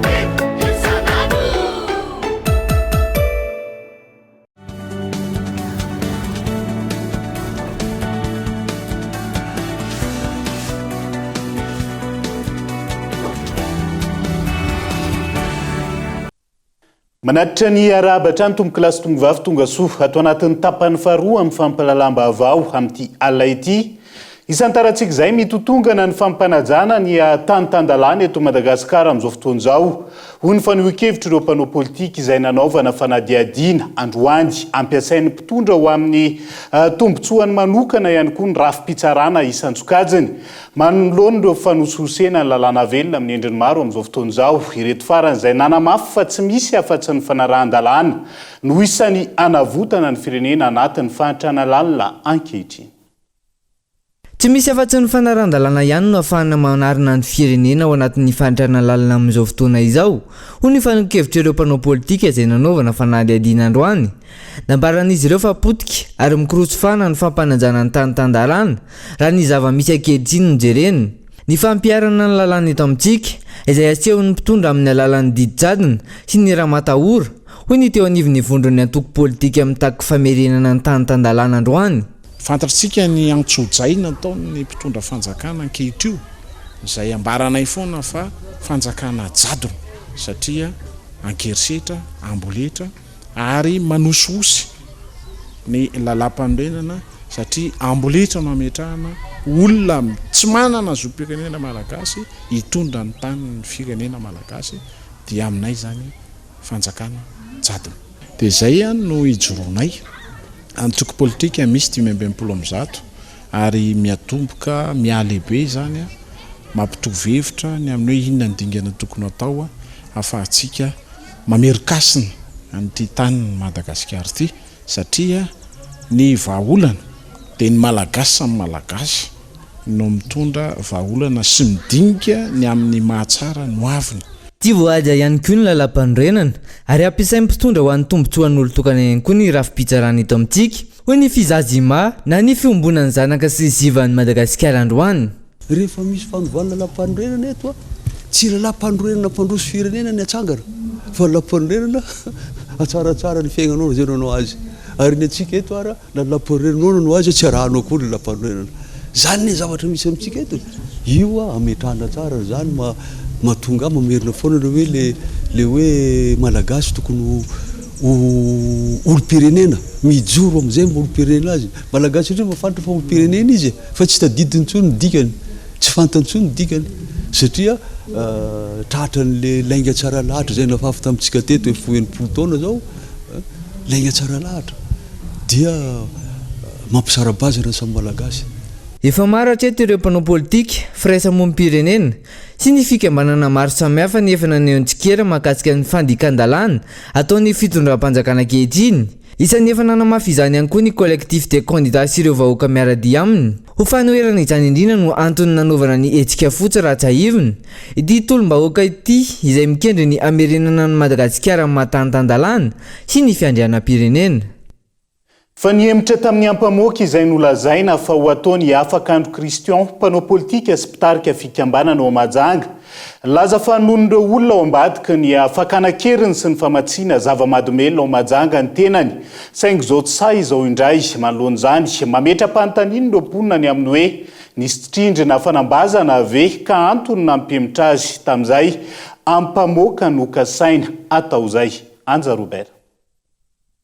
Big isan'andro. Manatitra ny arahaba hatrany tompokolahy sy tompovavy tonga soa ato anatin'ny tapany faharoa amin'ny fampahalalam-baovao amin'ity alina ity. Isantarantsika izay mitotongana ny fampanajana ny tany tan-dalàna eto Madagasikara amin'izao fotoana izao, hoy ny fanehoan-kevitr'ireo mpanao politika izay nanaovana fanadihadiana androany. Ampiasain'ny mpitondra ho amin'ny tombontsoany manokana ihany koa ny rafi-pitsarana isan-tsokajiny. Manoloana ireo fanosihosena ny lalàna velona amin'ny endriny maro amin'izao fotoana izao, ireto farany izay nanamafy fa tsy misy afa-tsy ny fanarahan-dalàna no isan'ny hanavotana ny firenena anatin'ny fahantrana lalina ankehitriny. Tsy misy afa-tsy ny fanarahan-dalàna ihany no ahafahana manarina ny firenena ao anatin'ny fahantrana lalina amin'izao fotoana izao, hoy ny fanehoan-kevitr'ireo mpanao politika izay nanaovana fanadihadiana androany. Nambaran'izy ireo fa potika ary mikorotso-fahana ny fampanajana ny tany tan-dalàna, raha ny zava-misy ankehitriny no jerena. Ny fampiharana ny lalàna eto amintsika, izay asehon'ny mpitondra amin'ny alalan'ny didy jadona sy ny ramatahora, hoy ny teo anivon'ny vondron'ny antoko politika mitaky famerenana ny tany tan-dalàna androany. Fantatrtsika ny antsojay nataon'ny mpitondra fanjakana ankehitrio, izay ambaranay foana fa fanjakana jadona satria an-kerisetra, amboletra, ary manosihosy ny lalàmpanorenana satria amboletra no ametrahana olona tsy manana zom-pirenena malagasy hitondra ny tanin'ny firenena malagasy dia aminay izany fanjakana jadona. Dia izay no ijoroanay. Antoko politika misy 165 ary miatomboka mihalehibe izany mampitovy hevitra ny amin'ny hoe inona ny dingana tokony hatao ahafahantsika mamerin-kasina an'ity tanin'i Madagasikara ity satria ny vahaolana dia ny Malagasy samy Malagasy no mitondra vahaolana sy midinika ny amin'ny mahatsara ny hoaviny. Tsy voahaja ihany koa ny lalàmpanorenana ary ampiasain'ny mpitondra ho an'ny tombontsoan'olon-tokana ihany koa ny rafi-pitsarana eto amintsika, hoy ny Fizazima na ny Fiombonan'ny zanaka sy zivan'i Madagasikara androany. Rehefa misy fanovana lalàmpanorenana eto a, tsy lalàmpanorenana mpandroso firenena ny atsangana fa lalàmpanorenana hatsaratsara ny fiaignanao zay nanao azy. Ary ny antsika eto ara lalàmpanorenanao nanao azy tsy arahanao akory ny lalàmpanorenana. Zany ny zavatra misy amintsika eto e. Io a ametrahana tsara zany ma mahatonga ahy mamerina foana le hoe le le hoe malagasy tokony ho ho olom-pirenena, mijoro amizay maha olom-pirenena azy. Malagasy satria mahafantatra fa olom-pirenena izy e, fa tsy tadidiny intsony ny dikany, tsy fantany intsony ny dikany satria tratran'le lainga tsara lahatra izay nafafy tamintsika teto efa ho 60 taona zao, lainga tsara lahatra dia mampisara-bazana ny samy Malagasy. Efa maro hatreto ireo mpanao politika, firaisamonim-pirenena, sy ny fikambanana maro samihafa ny efa naneho ny tsikera mahakasika ny fandikan-dalàna ataon'ny fitondram-panjakana ankehitriny. Isan'ny efa nanamafy izany ihany koa ny Collectif des candidats sy ireo vahoaka miara-dia aminy. Ho fanoherana izany indrindra no antony nanaovana ny hetsika fotsy raha tsiahivina. Ity tolom-bahoaka ity izay mikendry ny hamerenana an'i Madagasikara amin'ny maha tany tan-dalàna sy ny fiandrianam-pirenena. Fa nihemotra tamin'ny ampamoaka izay nolazaina fa ho ataony i Afakandro Christian, mpanao politika sy mpitarika fikambanana ao Mahajanga. Nilaza fa nohon'ireo olona ao ambadiky ny fakana an-keriny sy ny famatsiana zava-mahadomelina ao Mahajanga ny tenany, saingy izao tsy sahy izao indray. Manoloana izany, mametra-panontaniana ireo mponina ny amin'ny hoe nisy tsindry na fanambazana ve ka antony nampihemotra azy tamin'izay ampamoaka nokasaina hatao izay. Anja Robert.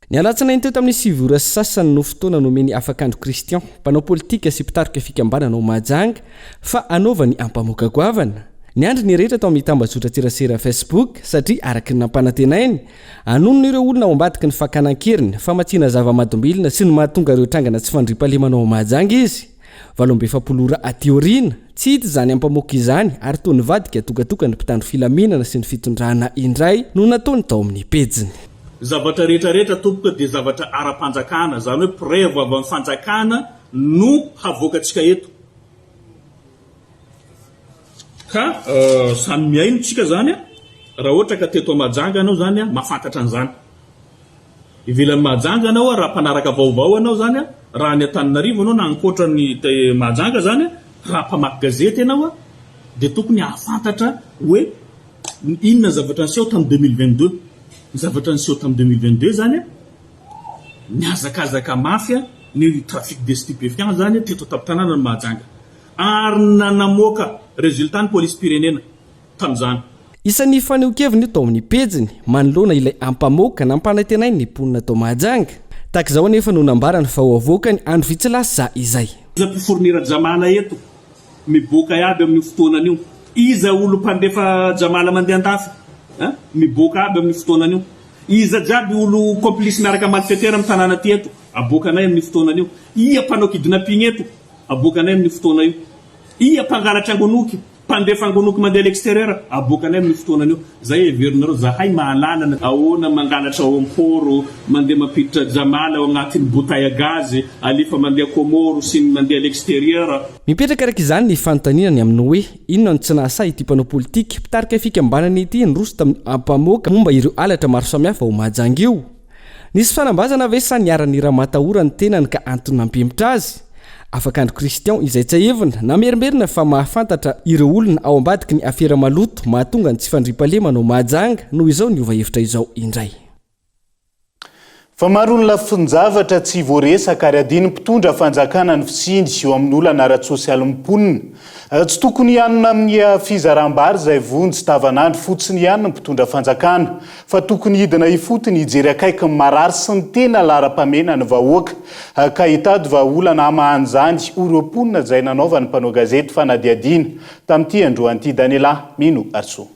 Ny alatsinainy teo tamin'ny sivy ora sy sasany no fotoana nomen'i Afakandro Christian, mpanao politika sy mpitarika fikambanana ao Mahajanga, fa hanaovany ampamoaka goavana. Niandry ny rehetra tao amin'ny tambajotran-tserasera Facebook satria araka ny nampanantenainy, hanonona ireo olona ao ambadiky ny fakana an-keriny, famatsiana zava-mahadomelina sy ny mahatonga ireo trangana tsy fandriampahalemana ao Mahajanga izy. 48 ora aty aoriana, tsy hita izany ampamoaka izany ary toa nivadika tokatoka ny mpitandro filaminana sy ny fitondrana indray no nataony tao amin'ny pejiny. Zavatra rehetra rehetra tompoko dia zavatra ara-panjakana, izany hoe preuve avy amin'ny fanjakana no havoakantsika eto. Ka samy mihaino tsika izany, raha ohatra ka teto Mahajanga ianao izany mahafantatra an'izany. Ivelan'i Mahajanga ianao raha mpanaraka vaovao ianao izany, raha any Antananarivo ianao na ankoatra ny Mahajanga izany, raha mpamaky gazety ianao dia tokony hahafantatra hoe inona ny zavatra niseho tamin'ny 2022. Ny zavatra niseho tamin'ny 2022 izany, nihazakazaka mafy ny trafic de stupéfiants izany teto an-tampon-tanànan'i Mahajanga. Ary nanamoaka résultat ny polisim-pirenena. tamin'izany. Isan'ny fanehoan-keviny io tao amin'ny pejiny, manoloana ilay ampamoaka nampanantenainy ny mponina tao Mahajanga. Tahaka izao anefa no nambarany fa ho avoakany andro vitsy lasa izay. Iza mpifournir jamala eto miboaka iaby amin'io fotoanana io? Iza olo mpandefa jamala mandeha andafy a? Miboaka aby amin'io fotoanana io? Iza jiaby olo complice miaraka malfaiteur amin'ny tanàna ty eto? Aboakanay amin'io fotoanana io. Ia mpanao kidnapping eto? Aboakanay amin'io fotoana io. Ia mpangalatra angonoky? Mpandefa angonoky mandeha à l'extérieur aboakanay amin'io fotoanana io. Zay heverinareo zahay mahalala na ahoana mangalatra ao am port, mandeha mampiditra jamala ao agnatin'ny bouteille à gaz, alefa mandeha Comores sy ny mandeha à l'extérieur. Mipetraka araka izany ny fanontaniana ny amin'ny hoe inona no tsy nahasahy ity mpanao politika mpitarika fikambanana ity niroso tamin'ny ampamoaka momba ireo halatra maro samihafa ao Mahajanga io. Nisy fanambazana ve sa niharan'ny ramatahora ny tenany ka antony nampihemotra azy? Afakandro Christian izay tsiahivina, namerimberina fa mahafantatra ireo olona ao ambadiky ny afera maloto mahatonga ny tsy fandriampahalemana ao Mahajanga no izao niova hevitra izao indray. Fa maro ny lafin-javatra tsy voaresaka ary adin'ny mpitondra fanjakana ny fisiany eo amin'ny olana ara-tsosialin'ny mponina. Tsy tokony hianona amin'ny fizaram-bary izay vonjy tavanandro fotsiny ihany ny mpitondra fanjakana, fa tokony hidina ifotony hijery akaiky ny marary sy ny tena laharam-pahamehana ny vahoaka, ka hitady vahaolana hamahana izany, hoy ireo mponina izay nanaovan'ny mpanao gazety fanadihadiana tamin'ity androany ity. Daniela Mino Arsoa.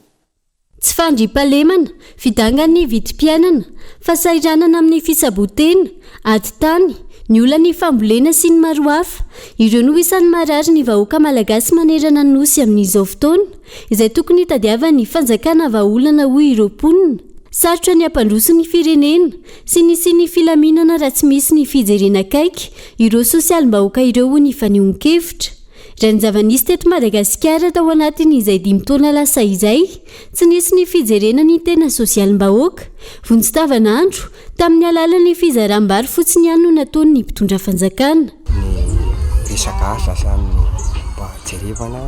Tsy fandriampahalemana, fidangan'ny vidim-piainana, fahasahiranana amin'ny fitsaboan-tena, ady tany, ny olan'ny fambolena sy ny maro hafa. Ireo no isan'ny marary ny vahoaka malagasy manerana ny Nosy amin'izao fotoana, izay tokony hitadiavan'ny fanjakana vahaolana hoy ireo mponina. Sarotra ny hampandroso ny firenena sy ny hisian'ny filaminana raha tsy misy ny fijerena akaiky ireo sosialim-bahoaka ireo hoy ny fanehoan-kevitra. Raha ny zava-nisy teto Madagasikara tao anatin'izay dimy taona lasa izay, tsy nisy ny fijerena ny tena sosialim-bahoaka. Vonjy tavanandro, tamin'ny alalan'ny fizaram-bary fotsiny ihany no nataon'ny mpitondra fanjakana. Ny resaka asa zany no mba. jerevana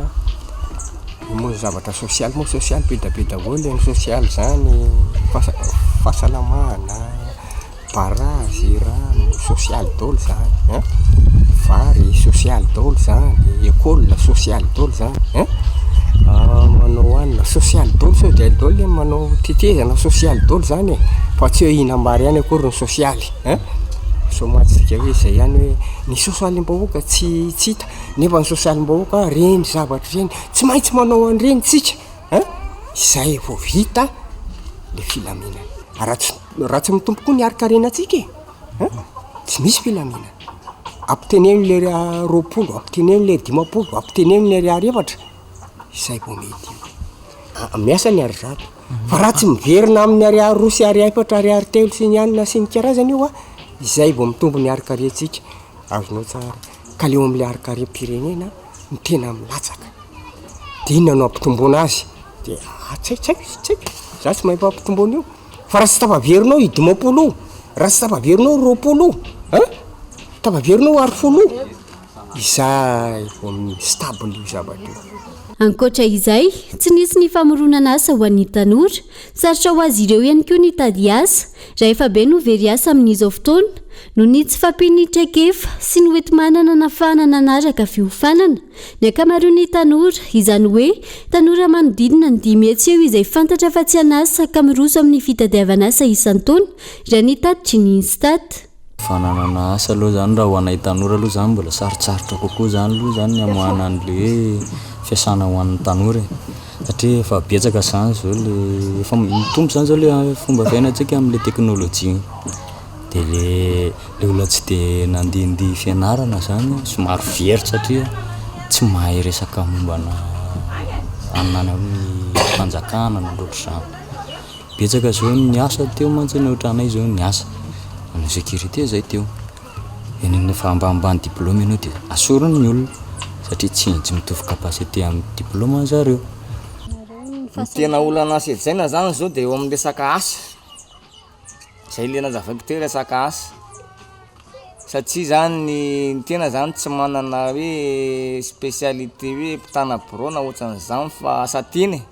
io moa zavatra sosialy moa sosialy be dia be daholo ny sosialy zany, fahasalamana, barazy, rano, sosialy daholo zany an, vary sosialy daholo zany, école sosialy daholo zany an, manao anona sosialy daholo sao de daholo le manao tetezana sosialy daholo zany e, fa tsy hoe hihinam-bary ihany akory ny sosialy an, sao mantsy hoe zay ihany hoe ny sosialim-bahoaka tsy tsy hita. Nefa ny sosialim-bahoaka reny zavatra ireny, tsy maintsy manao an'ireny tsika an, izay vao vita le filaminana. Raha tsy raha tsy mitombo koa ny harin-karenantsika e an, tsy misy filaminana. Ampiteneno le 20, ampiteneno le 50, ampiteneno ny ariary efatra, izay vao mety io. Miasa ny ariary, fa raha tsy miverina amin'ny ariary roa sy ariary efatra, ariary telo sy ny anona sy ny karazany io an, izay vao mitombo ny harin-karentsika. Azonao tsara. Ka le eo amin'ilay harin-karem-pirenena no tena milatsaka. De inona no ampitomboana azy? De ah tsy haiko, tsy haiko, za tsy mahay fampitomboana io. Fa raha tsy tafaverinao io 50 io, raha tsy tafaverinao io 20 io, hein, tafaverinao io ary folo io, izay vao mi-stable io zavatra io. Ankoatra izay, tsy nisy ny famoronana asa ho an'ny tanora. Sarotra ho azy ireo ihany koa ny hitady asa, raha efa be no very asa amin'izao fotoana, noho ny tsy fahampian'ny traikefa sy ny hoenti-manana nahafahana nanaraka fiofanana. Ny ankamaroan'ny tanora, izany hoe tanora manodidina ny 500 eo izay fantatra fa tsy an'asa ka miroso amin'ny fitadiavana asa isan-taona, raha ny tatitry ny Instat. Fananana asa aloha zany raha ho anay tanora aloha zany mbola sarotsarotra kokoa zany aloha zany ny hamoahana an'le hoe fiasana ho an'ny tanora e, satria efa betsaka zany zao le efa mitombo zany zao le fomba fiainantsika am'le teknôlôjia de le le olona tsy de nandihindihy fianarana zany somary very satria tsy mahay resaka mombana anona any amin'ny fanjakana na ohatrohatr'izany. Betsaka zao ny asa teo mantsy ny ohatranay zao ny asa nanao sécurité zay teo, eny amin'ny efa ambanimbany diplôme ianao dia asoriny ny olona satria tsy tsy mitovy capacité amin'ny diplôme zareo. Ny tena olana sedraina zany zao de eo amin'ny resaka asa, zay le nazavaiko teo resaka asa, satria zany ny tena zany tsy manana hoe spécialité hoe mpitana birao na ohatran'izany fa asa tena e.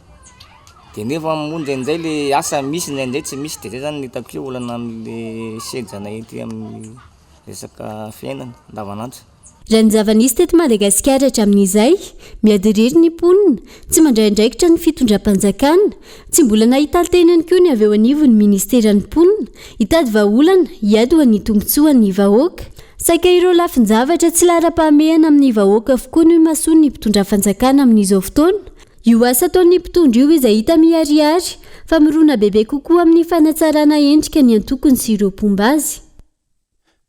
De nefa moa ndraindray le asa misy ndraindray tsy misy de zay zany no hitako hoe olana am'le sedranay aty amin'ny resaka fiainana andavanandro. Raha ny zava-nisy teto Madagasikara hatramin'izay, miady irery ny mponina, tsy mandray andraikitra ny fitondram-panjakana, tsy mbola nahitan-tena ihany koa ny avy eo anivon'ny ministeran'ny mponina, hitady vahaolana hiady ho an'ny tombontsoan'ny vahoaka. Saika ireo lafin-javatra tsy laharam-pahamehana amin'ny vahoaka avokoa no imasoan'ny mpitondra fanjakana amin'izao fotoana, Io asa ataon'ny mpitondra io izay hita miharihary fa mirona bebe kokoa amin'ny fanatsarana endrika ny antokony sy ireo mpomba azy.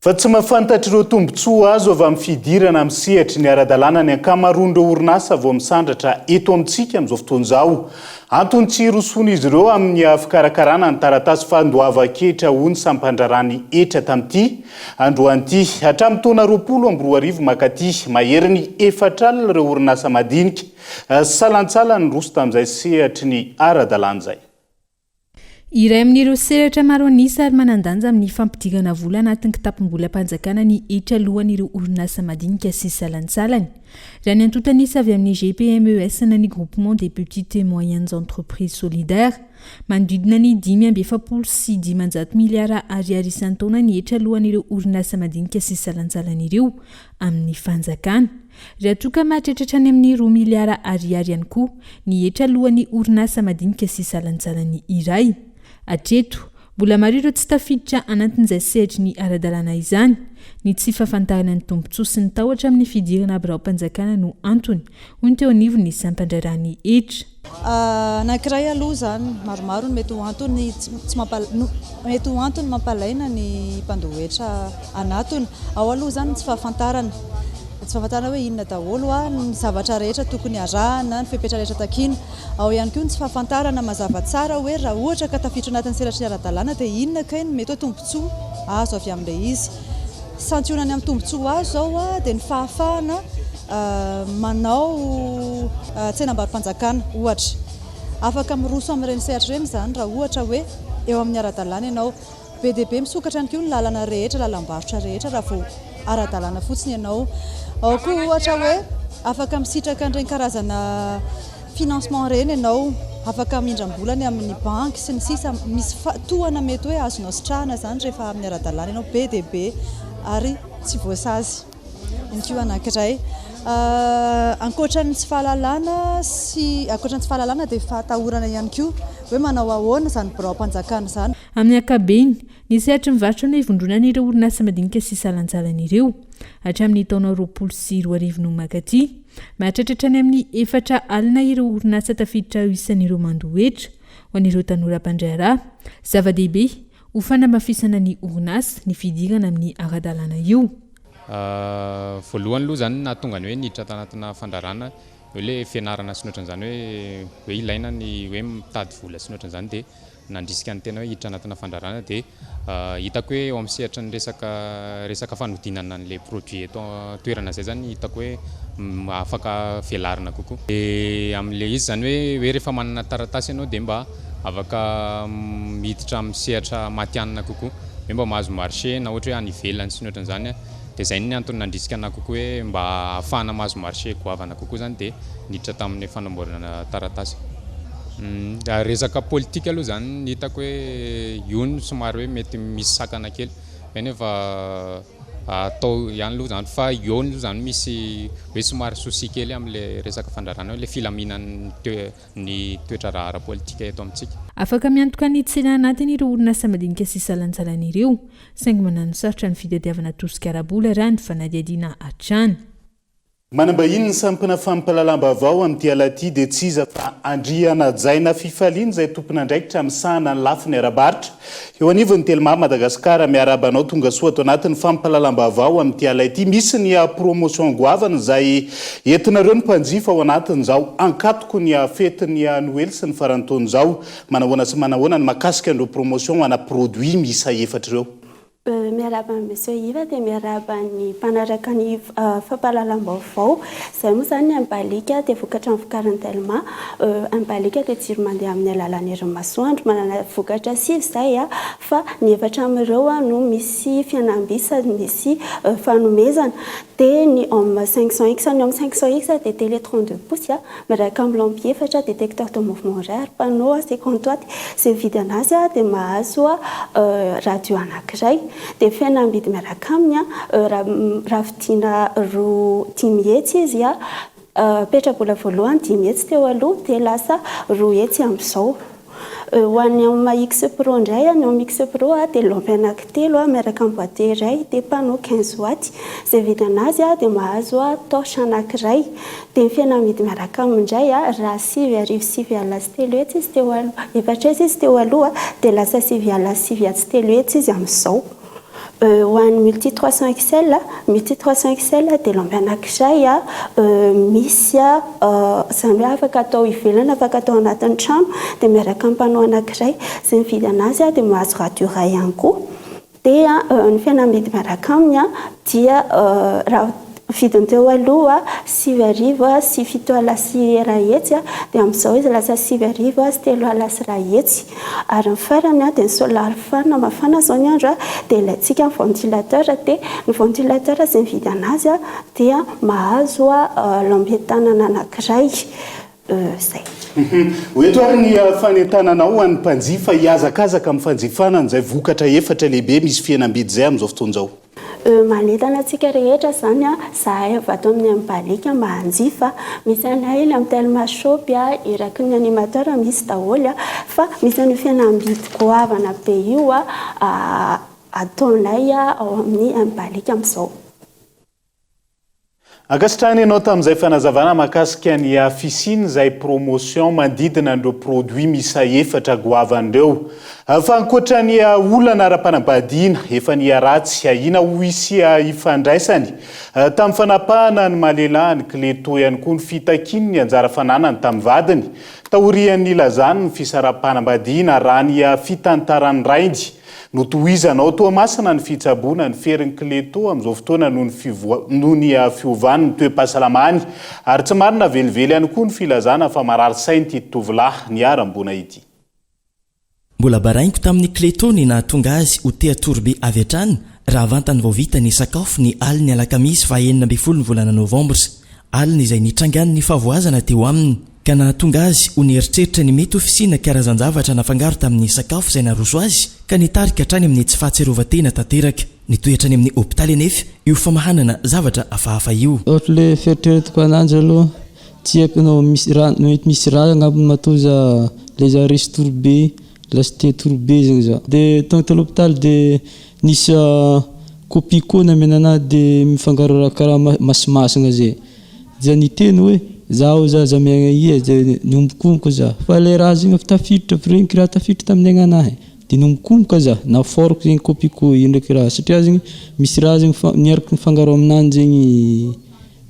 Fa tsy mahafantatra ireo tombontsoa azo avy amin'ny fidirana amin'ny sehatry ny ara-dalàna ny ankamaroan'ireo orinasa vao misandratra eto amintsika amin'izao fotoana izao. Antony tsy hirosoan'izy ireo amin'ny fikarakarana ny taratasy fandoavan-ketra hoy ny sampandraharahan'ny hetra tamin'ity androany ity. Hatramin'ny taona 2020 mankaty, maherin'ny 40 ireo orinasa madinika Salantsalany roso tamin'izay sehatry ny ara-dalàna izay. Iray amin'ireo sehatra maro an'isa ary manan-danja amin'ny fampidirana vola anatin'ny kitapom-bolam-panjakana ny hetra aloan'ireo orinasa madinika sy salantsalany. Raha ny antontan'isa avy amin'ny GPMES na ny Groupement des Petites et Moyennes Entreprises Solidaires, manodidina ny 545 miliara ariary isan-taona ny hetra aloan'ireo orinasa madinika sy salantsalany ireo amin'ny fanjakana. Raha toa ka mahatratra hatrany amin'ny roa miliara ariary ihany koa ny hetra aloan'ny orinasa madinika sy salantsalany iray. Hatreto, mbola maro ireo tsy tafiditra anatin'izay sehatry ny ara-dalàna izany. Ny tsy fahafantarana ny tombontsoa sy ny tahotra amin'ny fidirana biraom-panjakana no antony, hoy ny teo anivon'ny sampan-draharahan'ny hetra. Anankiray aloha izany, maromaro ny mety ho antony tsy mety ho antony mampalaina ny mpandoa hetra hanatona. Ao aloha izany ny tsy fahafantarana, ny tsy fahafantarana hoe inona daholo ny zavatra rehetra tokony arahana, ny fepetra rehetra takiana. Ao ihany koa ny tsy fahafantarana mazava tsara hoe raha ohatra ka tafiditra anatin'ny sehatry ny ara-dalàna dia inona kay no mety hoe tombontsoa azo avy amin'ilay izy. Santionany amin'ny tombontsoa azo izao dia ny fahafahana manao tsenambaro-panjakana ohatra. Afaka miroso amin'ireny sehatra ireny izany raha ohatra hoe eo amin'ny ara-dalàna ianao. Be dia be misokatra ihany koa ny lalana rehetra, lalam-barotra rehetra raha vao ara-dalàna fotsiny ianao. Ao koa ohatra hoe. Afaka misitraka an'ireny karazana financement ireny ianao, afaka mindram-bola any amin'ny banky sy ny sisa Misy tohana mety hoe azonao sitrahana izany rehefa amin'ny ara-dalàna ianao, be dia be ary tsy voasazy. Iny koa anankiray. Ankoatra ny tsy fahalalana sy ankoatra ny tsy fahalalana dia fahatahorana ihany koa hoe manao ahoana izany biraom-panjakana izany. Amin'ny ankapobeny, ny sehatry ny varotra no ivondronan'ireo orinasa madinika sy salantsalany ireo. Hatramin'ny taona 2020 no mankaty, mahatratra hatrany amin'ny 40 ireo orinasa tafiditra ho isan'ireo mandoa hetra ho an'ireo tanora mpandraharaha. Zava-dehibe ho fanamafisana ny orinasa ny fidirana amin'ny ara-dalàna io. Voalohany aloha izany nahatonga ny hoe niditra tanatina fandrarana hoe le fianarana sy ny ohatran'izany hoe hoe ilaina ny hoe mitady vola sy ny ohatran'izany dia nandrisika ny tena hoe hiditra anatina fandrarana dia hitako hoe eo amin'ny sehatry ny resaka resaka fanodinana an'ilay produit eto an-toerana izay izany hitako hoe afaka velarina kokoa. Dia amin'ilay izy izany hoe hoe rehefa manana taratasy ianao dia mba afaka miditra amin'ny sehatra matihanina kokoa, hoe mba mahazo marché na ohatra hoe any ivelany sy ny ohatran'izany an, dia izay ny antony nandrisika anah kokoa hoe mba ahafahana mahazo marché goavana kokoa izany dia niditra tamin'ny fanamboarana taratasy. Resaka politika aloha izany ny hitako hoe io no somary hoe mety misy sakana kely, nefa atao ihany aloha izany fa eo aloha izany misy hoe somary souci kely amin'ilay resaka fandrarana hoe ilay filaminan'ny toe- ny toetra-raha ara-politika eto amintsika. Afaka miantoka ny tsena anatiny ireo orinasa madinika sy salantsalany ireo, saingy mananosarotra ny fitadiavana tosika ara-bola raha ny fanadihadiana hatrany. Manambahiny ny sampona fampahalalam-baovao amin'ity alina ity dia tsy iza fa Andrianajaina Fifaliana izay tompon'andraikitra misahana ny lafiny ara-barotra eo anivon'ny Telma Madagasikara. Miarahaba anao tonga soa ato anatin'ny fampahalalam-baovao amin'ity alina ity. Misy ny promotion goavana izay entinareo ny mpanjifa ao anatin'izao ankatoky ny fetin'ny Noely sy ny faran'ny taona izao. Manahoana sy manahoana ny mahakasika an'ireo promotion ana produit miisa efatra ireo? Miarahaba an'i Monsieur Yves dia miarahaba ny mpanaraka ny fampahalalam-baovao. Izay moa izany ny Ambaliaka dia vokatra novokarin'ny Telma. Ambaliaka dia jiro mandeha amin'ny alalan'ny herin'ny masoandro. Manana vokatra sivy izahay fa ny efatra amin'ireo no misy fihenam-by sady misy fanomezana. Dia ny Home 500X, ny Home 500X dia télé 32 pouces Miaraka amin'ny lampe efatra, détecteur de mouvement iray ary panneau 50 watts. Izay mividy anazy dia mahazo radio anankiray. Dia ny fihenam-bidy miaraka aminy, raha vidiana roa dimy hetsy izy, petra-bola voalohany dimy hetsy teo aloha dia lasa roa hetsy amin'izao. Ho an'ny Home X Pro indray, ny Home X Pro dia lampe anankitelo miaraka amin'ny boite iray dia panneau 15 watts. Izay mividy anazy dia mahazo torche anankiray. Dia ny fihenam-bidy miaraka aminy indray, raha 390,300 izy teo aloha, 400 izy teo aloha dia lasa 390,900 izy amin'izao. Ho an'ny multi 300 XL, multi 300 XL dia lampe anankiray misy izany hoe afaka atao ivelany, afaka atao anatin'ny trano, dia miaraka amin'ny panneau anankiray. Izay mividy anazy dia mahazo radio iray ihany koa. Dia ny fihenam-bidy miaraka aminy dia raha vidiny teo aloha 7900 dia amin'izao izy lasa 3300. Ary ny farany dia ny solar fan, mafana izao ny andro dia ilaintsika ny ventilateur dia ny ventilateur izay mividy anazy dia mahazo lampe tanana anankiray izay. Ho eto ary ny fanentananao ho an'ny mpanjifa hihazakazaka amin'ny fanjifana an'izay vokatra efatra lehibe misy fihenam-bidy izay amin'izao fotoana izao. Manentana antsika rehetra izany zahay avy ato amin'ny Ambaliaka mba hanjifa. Misy anay eny amin'ny Telma Shop, eraky ny animateur misy daholo fa misy an'io fihenam-bidy goavana be io ataonay ao amin'ny Ambaliaka amin'izao. Ankasitrahana ianao tamin'izay fanazavana mahakasika ny fisian'izay promotion manodidina an'ireo produits miisa efatra goavana ireo. Fa ankoatra ny olana ara-panambadiana efa niharatsy, ahiana ho hisy ifandraisany tamin'ny fanapahana ny maha lehilahy an'i Cleto ihany koa ny fitakiany ny anjara fananany tamin'ny vadiny taorian'ny nilazany ny fisaraham-panambadiana raha ny fitantaran'ny rainy Notohizana ao Toamasina ny fitsaboana ny ferin'i Cleto amin'izao fotoana noho ny fivoa noho ny fiovan'ny toe-pahasalamany ary tsy marina velively ihany koa ny filazana fa marary saina ity tovolahy niharam-boina ity. Mbola baraingo tamin'i Cleto ny nahatonga azy ho tea tory be avy hatrany raha vantany vao vita ny sakafo ny alin'ny alakamisy faha 16 ny volana novambra. Alina izay nitrangan'ny fahavoazana teo aminy, ka nahatonga azy ho nieritreritra ny mety ho fisiana karazan-javatra nafangaro tamin'ny sakafo izay naroso azy, ka nitarika hatrany amin'ny tsy fahatsiarovan-tena tanteraka. Nitohy hatrany amin'ny hopitaly anefa io famahanana zavatra hafahafa io. Ohatra le fieritreretako ananjy aloha tsy haiko na misy raha mety misy raha angamba matoa za le za resy tory be lasa tia tory be zegny za de tonga tao l'hôpital de nisy copie koa namena anahy de mifangaro raha karaha masimasina zay za niteny hoe zaho za za miaigna ia de niombokomboka za fa le raha zegny efa tafiditra avy regniky raha tafiditra tamin'ny aignanahy. De niombokomboka za, nafaoriko zegny kopiko io ndraiky raha satria zegny misy raha zegny fa niaraka nifangaro aminanjy zegny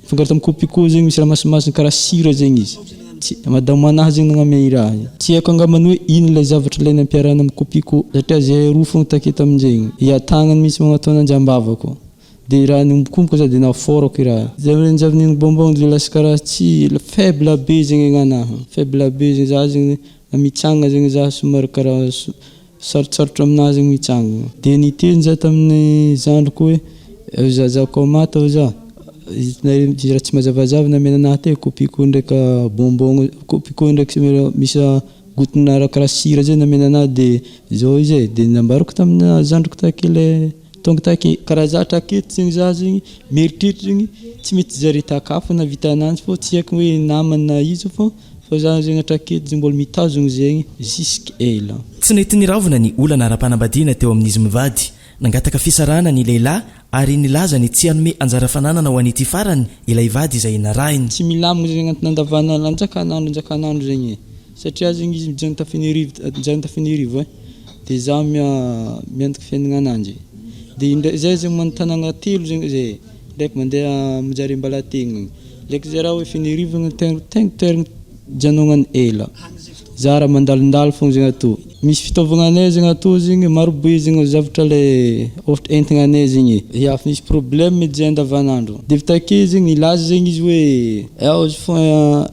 nifangaro tamin'ny kopiko zegny misy raha masimasina karaha sira zegny izy, tsy madama anahy zegny nagname i raha io, tsy haiko angambany hoe ino ilay zavatra ilay nampiarahana amin'ny kopiko satria zahay roa fogna take taminjegny, i tagnany mihitsy magnatao ananjy am-bavako de raha niombokomboka za de nafaorako i raha io, zay amizay avy nihinagna bonbon de lasa karaha tsy faible be zegny aignanahy, faible be zegny za zegny. Mitsangana zegny za somary karaha sarotsarotra aminahy zegny mitsangana. De niteny za tamin'ny zandriko hoe za za kô maty hoy za, raha tsy mazavazava namena anahy teo kopiko ndraika bonbon kopiko ndraiky misy goût-na raha karaha sira zay namena anahy de zao izy e, de nambarako taminà zandriko take le tonga take. Karaha zatra aketo zegny za zegny mieritreritra zegny tsy mety zare takafo nahavita ananjy fô tsy haiko hoe namany na iza fô. Fa za zegny hatraketo zegny mbola mitazogno zegny jusque ela. Tsy nety niravona ny olana ara-panambadiana teo amin'izy mivady. Nangataka fisarahana ny lehilahy ary nilaza ny tsy hanome anjara fananana ho an'ity farany ilay vady izay narahiny. Tsy milamigny zegny agnatin'ny andavanandro anjakanandro anjakanandro zegny e, satria zegny izy mijanona Tafinerivo mijanona Tafinerivo e, de za miantoka fiaignanananjy, de indray zay zegny man-tanàgna telo zegny zay. Ndraiky mandeha manjary Ambalategna, ndraiky zay raha hoe Fenerivo no tegna tegna toerana ijanonany ela, za raha mandalondalo fogna zegny atô, misy fitaovagna anay zegny atô zegny maro be zegny zavatra le ôhatra entigna anay zegny e, ya fa misy problème edy zay andavanandro, de avy take zegny nilaza zegny izy hoe ao izy fô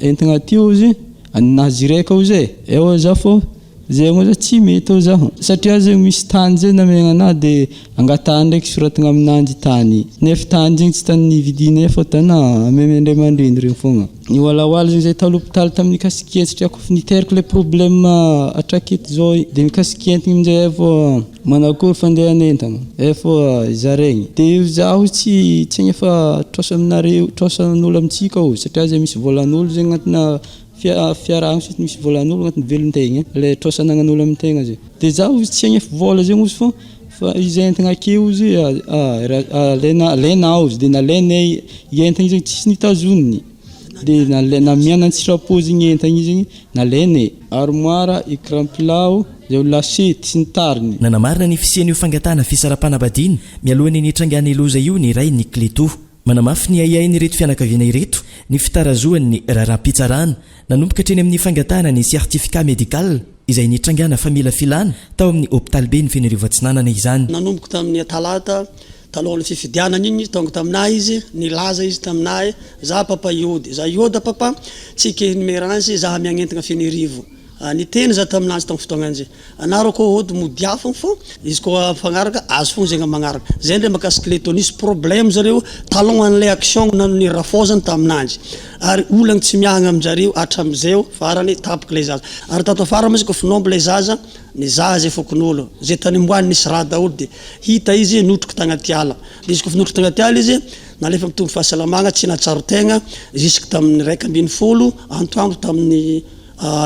entigna aty ozy ninazy raika ozy e, eo za fô Zay moa zany tsy mety hoy zaho satria zegny misy tany zay namegna anahy de angatahany ndraiky soratagna aminanjy tany nefa tany zegny tsy tany nividinay fa tany amemen-dray aman-dreny regny fogna. Niwalawala zegny zahay ta l'hôpital tamin'ny mikasiky satria kôfa niteraka le problème hatraketo zao de mikasiky entagna aminjay ay vao manakory fandehan'entagna ay fô zaraigny de zaho tsy tsy agnefa trosa aminareo trosan'olo amintsika ô satria zay misy vôlan'olo zegny agnatina Fia fiarahagna sisy misy vôlan'olo agnatin'ny velon-tegna e, le trosa anagnan'olo amin-tegna zay. De za ozy tsy hagnefy vôla zegny ozy fô fa izy entagna akeo ozy alaina alaina ozy de nalainay i entagna io zegny tsisy nitazoniny de nalai- namiana an-tsitrapo zegny entagna io zegny nalainay, armoire, écran plat o, zay lasety sy ny tariny. Nanamarina ny fisian'io fangatahana fisaraham-panambadiana mialohan'ny nitrangan'ny loza io ny rain'i Cleto. Manamafy ny ahiahin'ireto fianakaviana ireto ny fitarazohan'ny raharaham-pitsarana nanomboka hatreny amin'ny fangatahana ny certificat médical izay nitrangana familafilana tao amin'ny hopitaliben'i Fenerivo Atsinanana izany. Nanomboka tamin'ny talata talohan'ny fifidianana iny tonga taminah izy nilaza izy taminah za papa hiody za hioda papa tsy eken'ny za miagnentagna Fenerivo niteny za taminanjy tamin'ny fotoagnanjy Anareo koa ody mody afo fô izy koa mifagnaraka azo fogna zegny magnaraka. Zay ndray makasiky le tô nisy problème zareo talon anle action nan'ny rafozany taminanjy ary olagny tsy miahagna aminjareo hatramizeo farany tapaka le zaza ary tato afara ma izy koa fnomby le zaza nizaha ze fokonolo ze tany omboany nisy raha daholo de hita izy notroky tagnaty ala de izy koa notroky tagnaty ala izy nalefa mitovy fahasalamagna tsy nahatsiaro tegna jusque tamin'ny 11 antoandro tamin'ny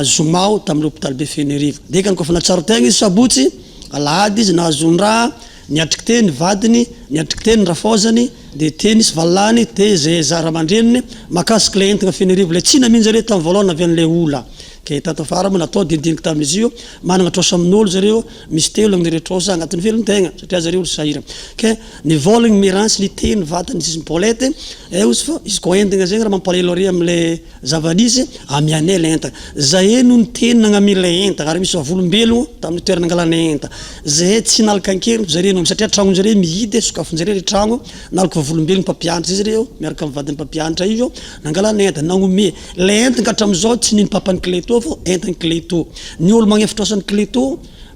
Zoma aho tamin'ny hopitaly be Fenerivo. Dekany koa fa nahatsiaro tegna izy sabotsy, alahady izy nahazoan-draha, niatriky teny vadiny, niatriky teny rafozany, de teny isy valilahiny, te ze zara aman-dreniny, mahakasiky le entagna Fenerivo le tsy namin-jareo tamin'ny voalohany avy an'le ola. Ke tato afara moa natao dinidiniky tamin'izy io, managna trosa amin'olo zareo, misy telo amin'ireo trosa agnatin'ny velon-tegna satria zareo olo sahiragna. Ke ny vôlagny miransy ny teny vatany tsisy mipôlety, eh ozy fa izy koa entagna zegny raha mampalahelo are amle Zava-nisy, amianay ilay entana. Zahay no niteny nagnamia ilay entana ary misy vavolombelogno tamin'ny toerana nangalanay entana. Zahay tsy nalaka an-keriny fa zareo no, satria tragnonjareo mihidy, sokafonjareo ilay tragno, nalaka vavolombelogno mpampianatra izy ireo, miaraka amin'ny vadin'ny mpampianatra io, nangalanay entana, nagnome. Ilay entana ka hatramin'izao tsy nino papan'i Cleto fa entan'i Cleto. Ny olo magnefa trosan'i Cleto.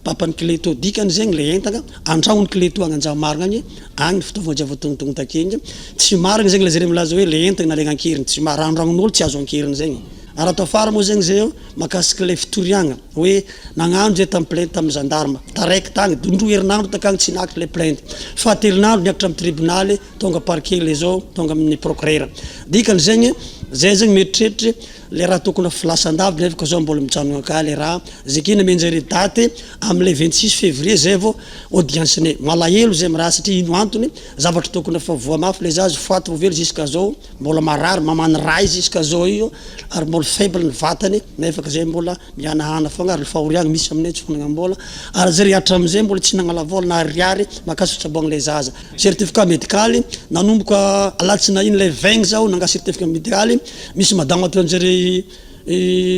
Papan'i Cleto dikany zegny le entagna andrahon'i Cleto agny Anjahamarigna agny, agny ny fitaovagna jiaby voatognotogno takegny, tsy marigny zegny le zare milaza hoe le entagna nalaigna ankeriny, tsy ma- raha andragnon'olo tsy azo ankeriny zegny. Ary ato afara moa zegny zay mahakasiky le fitoriagna hoe nagnano zay tam plainte tam gendarme, taraiky tagny, dondroa herinandro takagny tsy niakatra le plainte, fahatelon'andro niakatra am tribonaly, tonga parquet le zao, tonga amin'ny procureur, dikany zegny zay zegny mieritreritra Le raha tokony ho lasan-davitra nefa ko zao mbola mijanogna ka le raha zay nomen-jare daty amle 26 février zay vao audience nay. Malahelo zay am raha satria ino antony, zavatra tokony efa voa mafy le zaza, faty ho velo jusqu'à zao mbola marary, mamany ray jusqu'à zao io ary mbola faible ny vatany nefa ko zay mbola mihanahana fogna ary le fahoriagna misy aminay tsy fanagnam-bola ary zare hatramizay mbola tsy nagnala vola na ariary mahakasika fitsaboagna le zaza. Certificat médical, nanomboka alatsinainy le 20 zaho nangala certificat médical, Misy madama ato anjare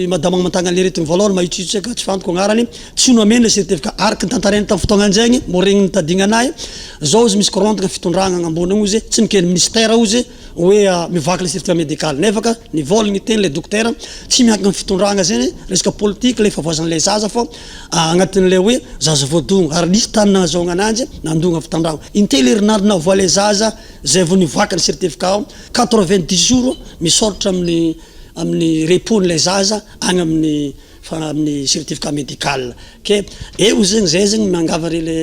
madama amantagna le aretigny voalohany mahitsihitsy ka tsy fantako agnarany, tsy nomena le certificat araka ny tantarainy tam fotoagna anjegny mbô regny nitadiagna anahy, zao izy misy korontagna fitondragna agnambony agny ozy tsy nikely ministère ozy hoe mivaky le certificat médical nefa ka nivôlagna niteny le dokotera tsy miankina am fitondragna zegny resaka politique le fahavoazanle zaza fô agnatinle hoe zaza voadogno ary nisy tany nahazahoagna ananjy nandogno avy tandragno intelo herinandro nahavoa le zaza Zay vao nivoaka ny certificat ao, 90 jours misoratra amin'ny amin'ny repos n'ilay zaza agny amin'ny fa amin'ny certificat médical. Ke eo zegny zay zegny miangavy ary le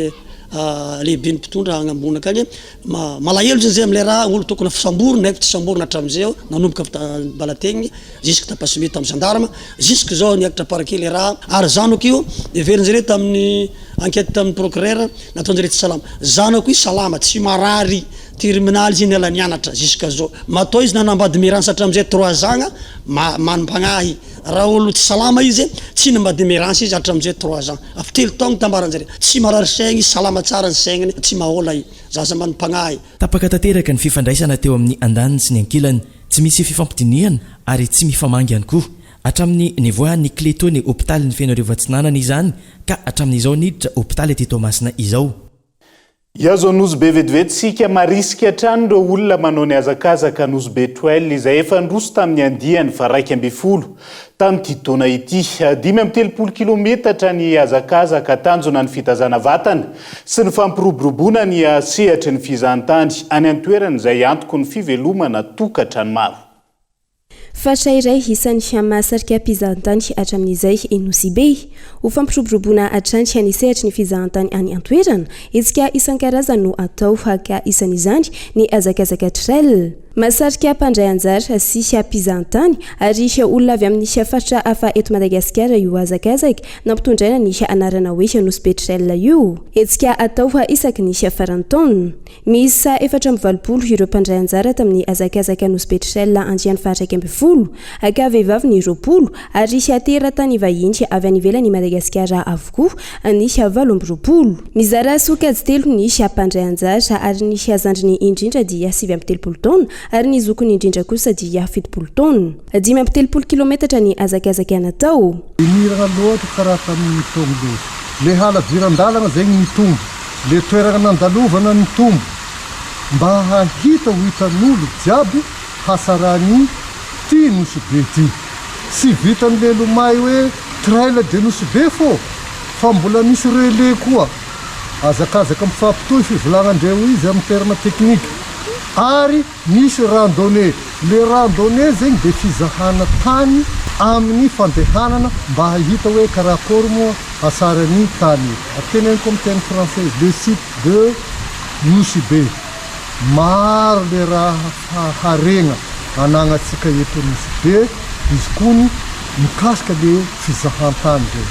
lehiben'ny mpitondra agny ambony akagny, ma- malahelo zegny zay am'le raha olo tokony ho samborina nefa tsy samborina hatram'zay ao, nanomboka avy ta- Ambalateny jusque Tapasimia tamin'ny gendarme, jusque zao niakatra parquet le raha, ary zanako io heverin-jareo tamin'ny Enquête tamin'ny procureur nataonjareo tsy salama. Zanako io salama tsy marary terminale izy niala nianatra jusqu'à zao. Matoa izy nanambady Mirance hatramizay trois ans ma manim-pagnahy. Raha olo tsy salama izy tsy nambady Mirance izy hatramizay trois ans. Avy telo taogno tambaranjareo. Tsy marary saigny izy salama tsara ny saigniny tsy mahola i. Zaza manim-pagnahy. Tapaka tanteraka ny fifandraisana teo amin'ny andaniny sy ny ankilany. Tsy misy fifampidinihana ary tsy mifamangy ihany koa. Hatramin'ny nivoahan'ny Cléto ny hopitalin'i Fenoarivo Atsinanana izany ka hatramin'izao niditra hopitaly aty Toamasina izao. Hihazo an'Nosy Be vetivety isika, marisika hatrany ireo olona manao ny hazakazaka Nosy Be Trail izay efa niroso tamin'ny andiany faha-11 tamin'ity taona ity. 35 kilometatra ny hazakazaka, tanjona ny fitazana vatana sy ny fampiroboroboana ny sehatry ny fizahantany any an-toerana izay antoky ny fivelomana tokantrano maro. Faritra iray isan'ny mahasarika mpizahantany hatramin'izay i Nosy Be. Ho fampiroboroboana hatrany ny sehatry ny fizahantany any an-toerana, hetsika isan-karazany no atao ka isan'izany ny hazakazaka trail. Mahasarika mpandray anjara sy mpizahantany ary olona avy amin'ny faritra hafa eto Madagasikara io hazakazaka nampitondraina ny anarana hoe Nosy Be Trail io. Hetsika atao isaky ny faran'ny taona. Miisa 84 ireo mpandray anjara tamin'ny hazakazaka Nosy Be Trail andiany faha-11, ka vehivavy ny 20 ary teratany vahiny avy any ivelan'i Madagasikara avokoa ny 28. Mizara sokajy telo ny mpandray anjara ary ny zandriny indrindra dia 39 taona ary ny zokiny indrindra kosa dia 70 taona. 35 kilometatra ny hazakazaka natao. Mirana loatra karaha tamin'ny taogno loatra. Le halaviran-dalagna zegny nitombo. Le toeragna nandalovana nitombo mba hahita ho hitan'olo jiaby hasaran'i ty Nosy Be ty. Tsy vitan'le lomay hoe trail de Nosy Be fô fa mbola misy relais koa. Azakazaka mifampitohy fivolagnandreo izy amin'ny terme technique. Ary misy randonnée. Le randonnée zegny de fizahana tany amin'ny fandehanana mba hahita hoe karakôry moa hasaran'ny tany. Teneniko amin'ny teny français, le site de Nosy Be. Maro le raha haregna anagnantsika eto Nosy Be izy kony mikasika le fizahantany zay.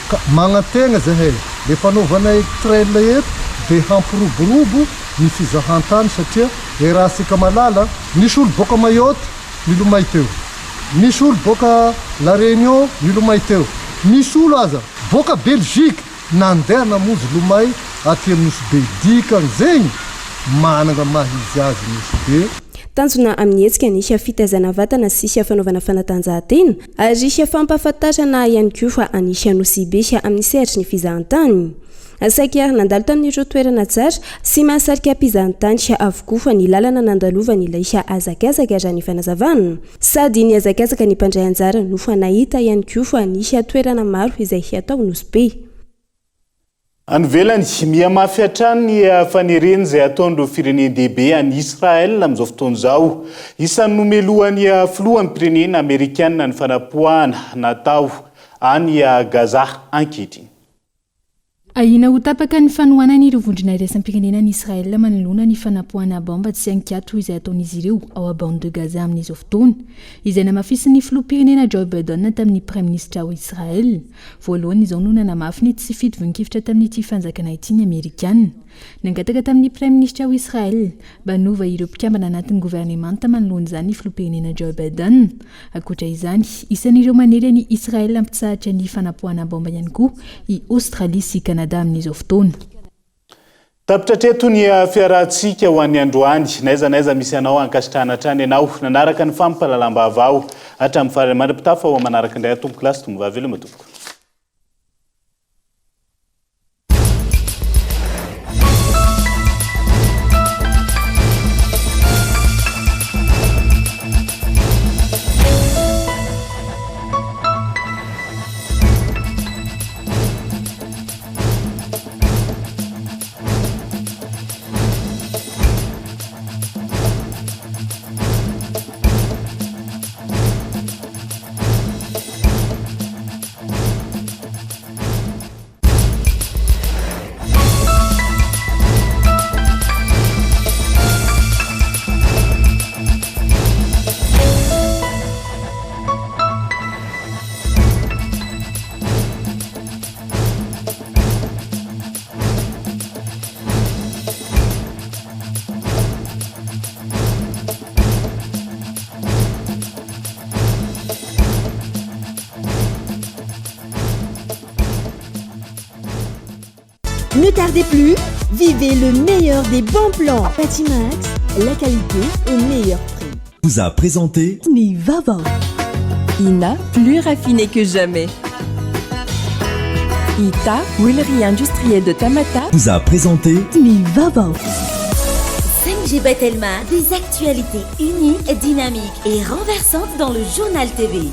Ka magnantegna zahay, le fanaovanay trail eto de hampiroborobo ny fizahantany satria e raha sika malala, nisy olo boaka Mayotte nilomay teo, nisy olo boaka La Réunion nilomay teo, nisy olo aza boaka Belgique nandeha namonjy lomay aty am Nosy Be, dikan'zegny managna maha izy azy Nosy Be. Tanjona amin'ny hetsika ny fitaizana vatana sy fanaovana fanatanjahantena ary fampahafantarana ihany koa an'i Nosy Be amin'ny sehatry ny fizahantany. Saika nandalo tamin'ireo toerana tsara sy mahasarika mpizahantany avokoa ny lalana nandalovan'ilay hazakazaka raha ny fanazavana. Sady nihazakazaka ny mpandray anjara no nahita ihany koa ny toerana maro izay hatao Nosy Be. Any ivelany, mihamafy hatrany ny fanerena izay ataon'ireo firenen-dehibe an'i Israel amin'izao fotoana izao. Isan'ny nomelohan'ny filoham-pirenena amerikana ny fanapoahana natao any Gaza ankehitriny. Ahiana ho tapaka ny fanohanan'ireo vondrona iraisam-pirenena an'i Israel manoloana ny fanapoahana baomba tsy an-kiato izay ataon'izy ireo ao Bande de Gaza amin'izao fotoana, izay namafisin'ny filoham-pirenena Joe Biden tamin'ny praiminisitra ao Israel. Voalohany izao no nanamafy ny tsy fitovian-kevitra tamin'ity fanjakana ity ny Amerikana. Nangataka tamin'ny Praiminisitra ao Israel mba hanova ireo mpikambana anatin'ny governemanta manoloana izany ny filoham-pirenena Joe Biden. Ankoatra izany, isan'ireo manery an'i Israel hampitsahatra ny fanapoahana baomba ihany koa i Aostralia sy Kanada amin'izao fotoana. Tapitra hatreto ny fiarahantsika ho an'ny androany. N'aiza n'aiza misy anao, ankasitrahana hatrany ianao nanaraka ny fampahalalam-baovao hatramin'ny farany. Mandra-pitafa ho manaraka indray aho tompoko lahy sy tompoko vavy. Veloma tompoko. Ne tardez plus, vivez le meilleur des bons plans. Batimax, la qualité au meilleur prix. Vous a présenté Ny vaovao. Ina, plus raffiné que jamais. Ita, huilerie industrielle de Tamata. Vous a présenté Ny vaovao. 5G by Telma, des actualités uniques, dynamiques et renversantes dans le journal TV.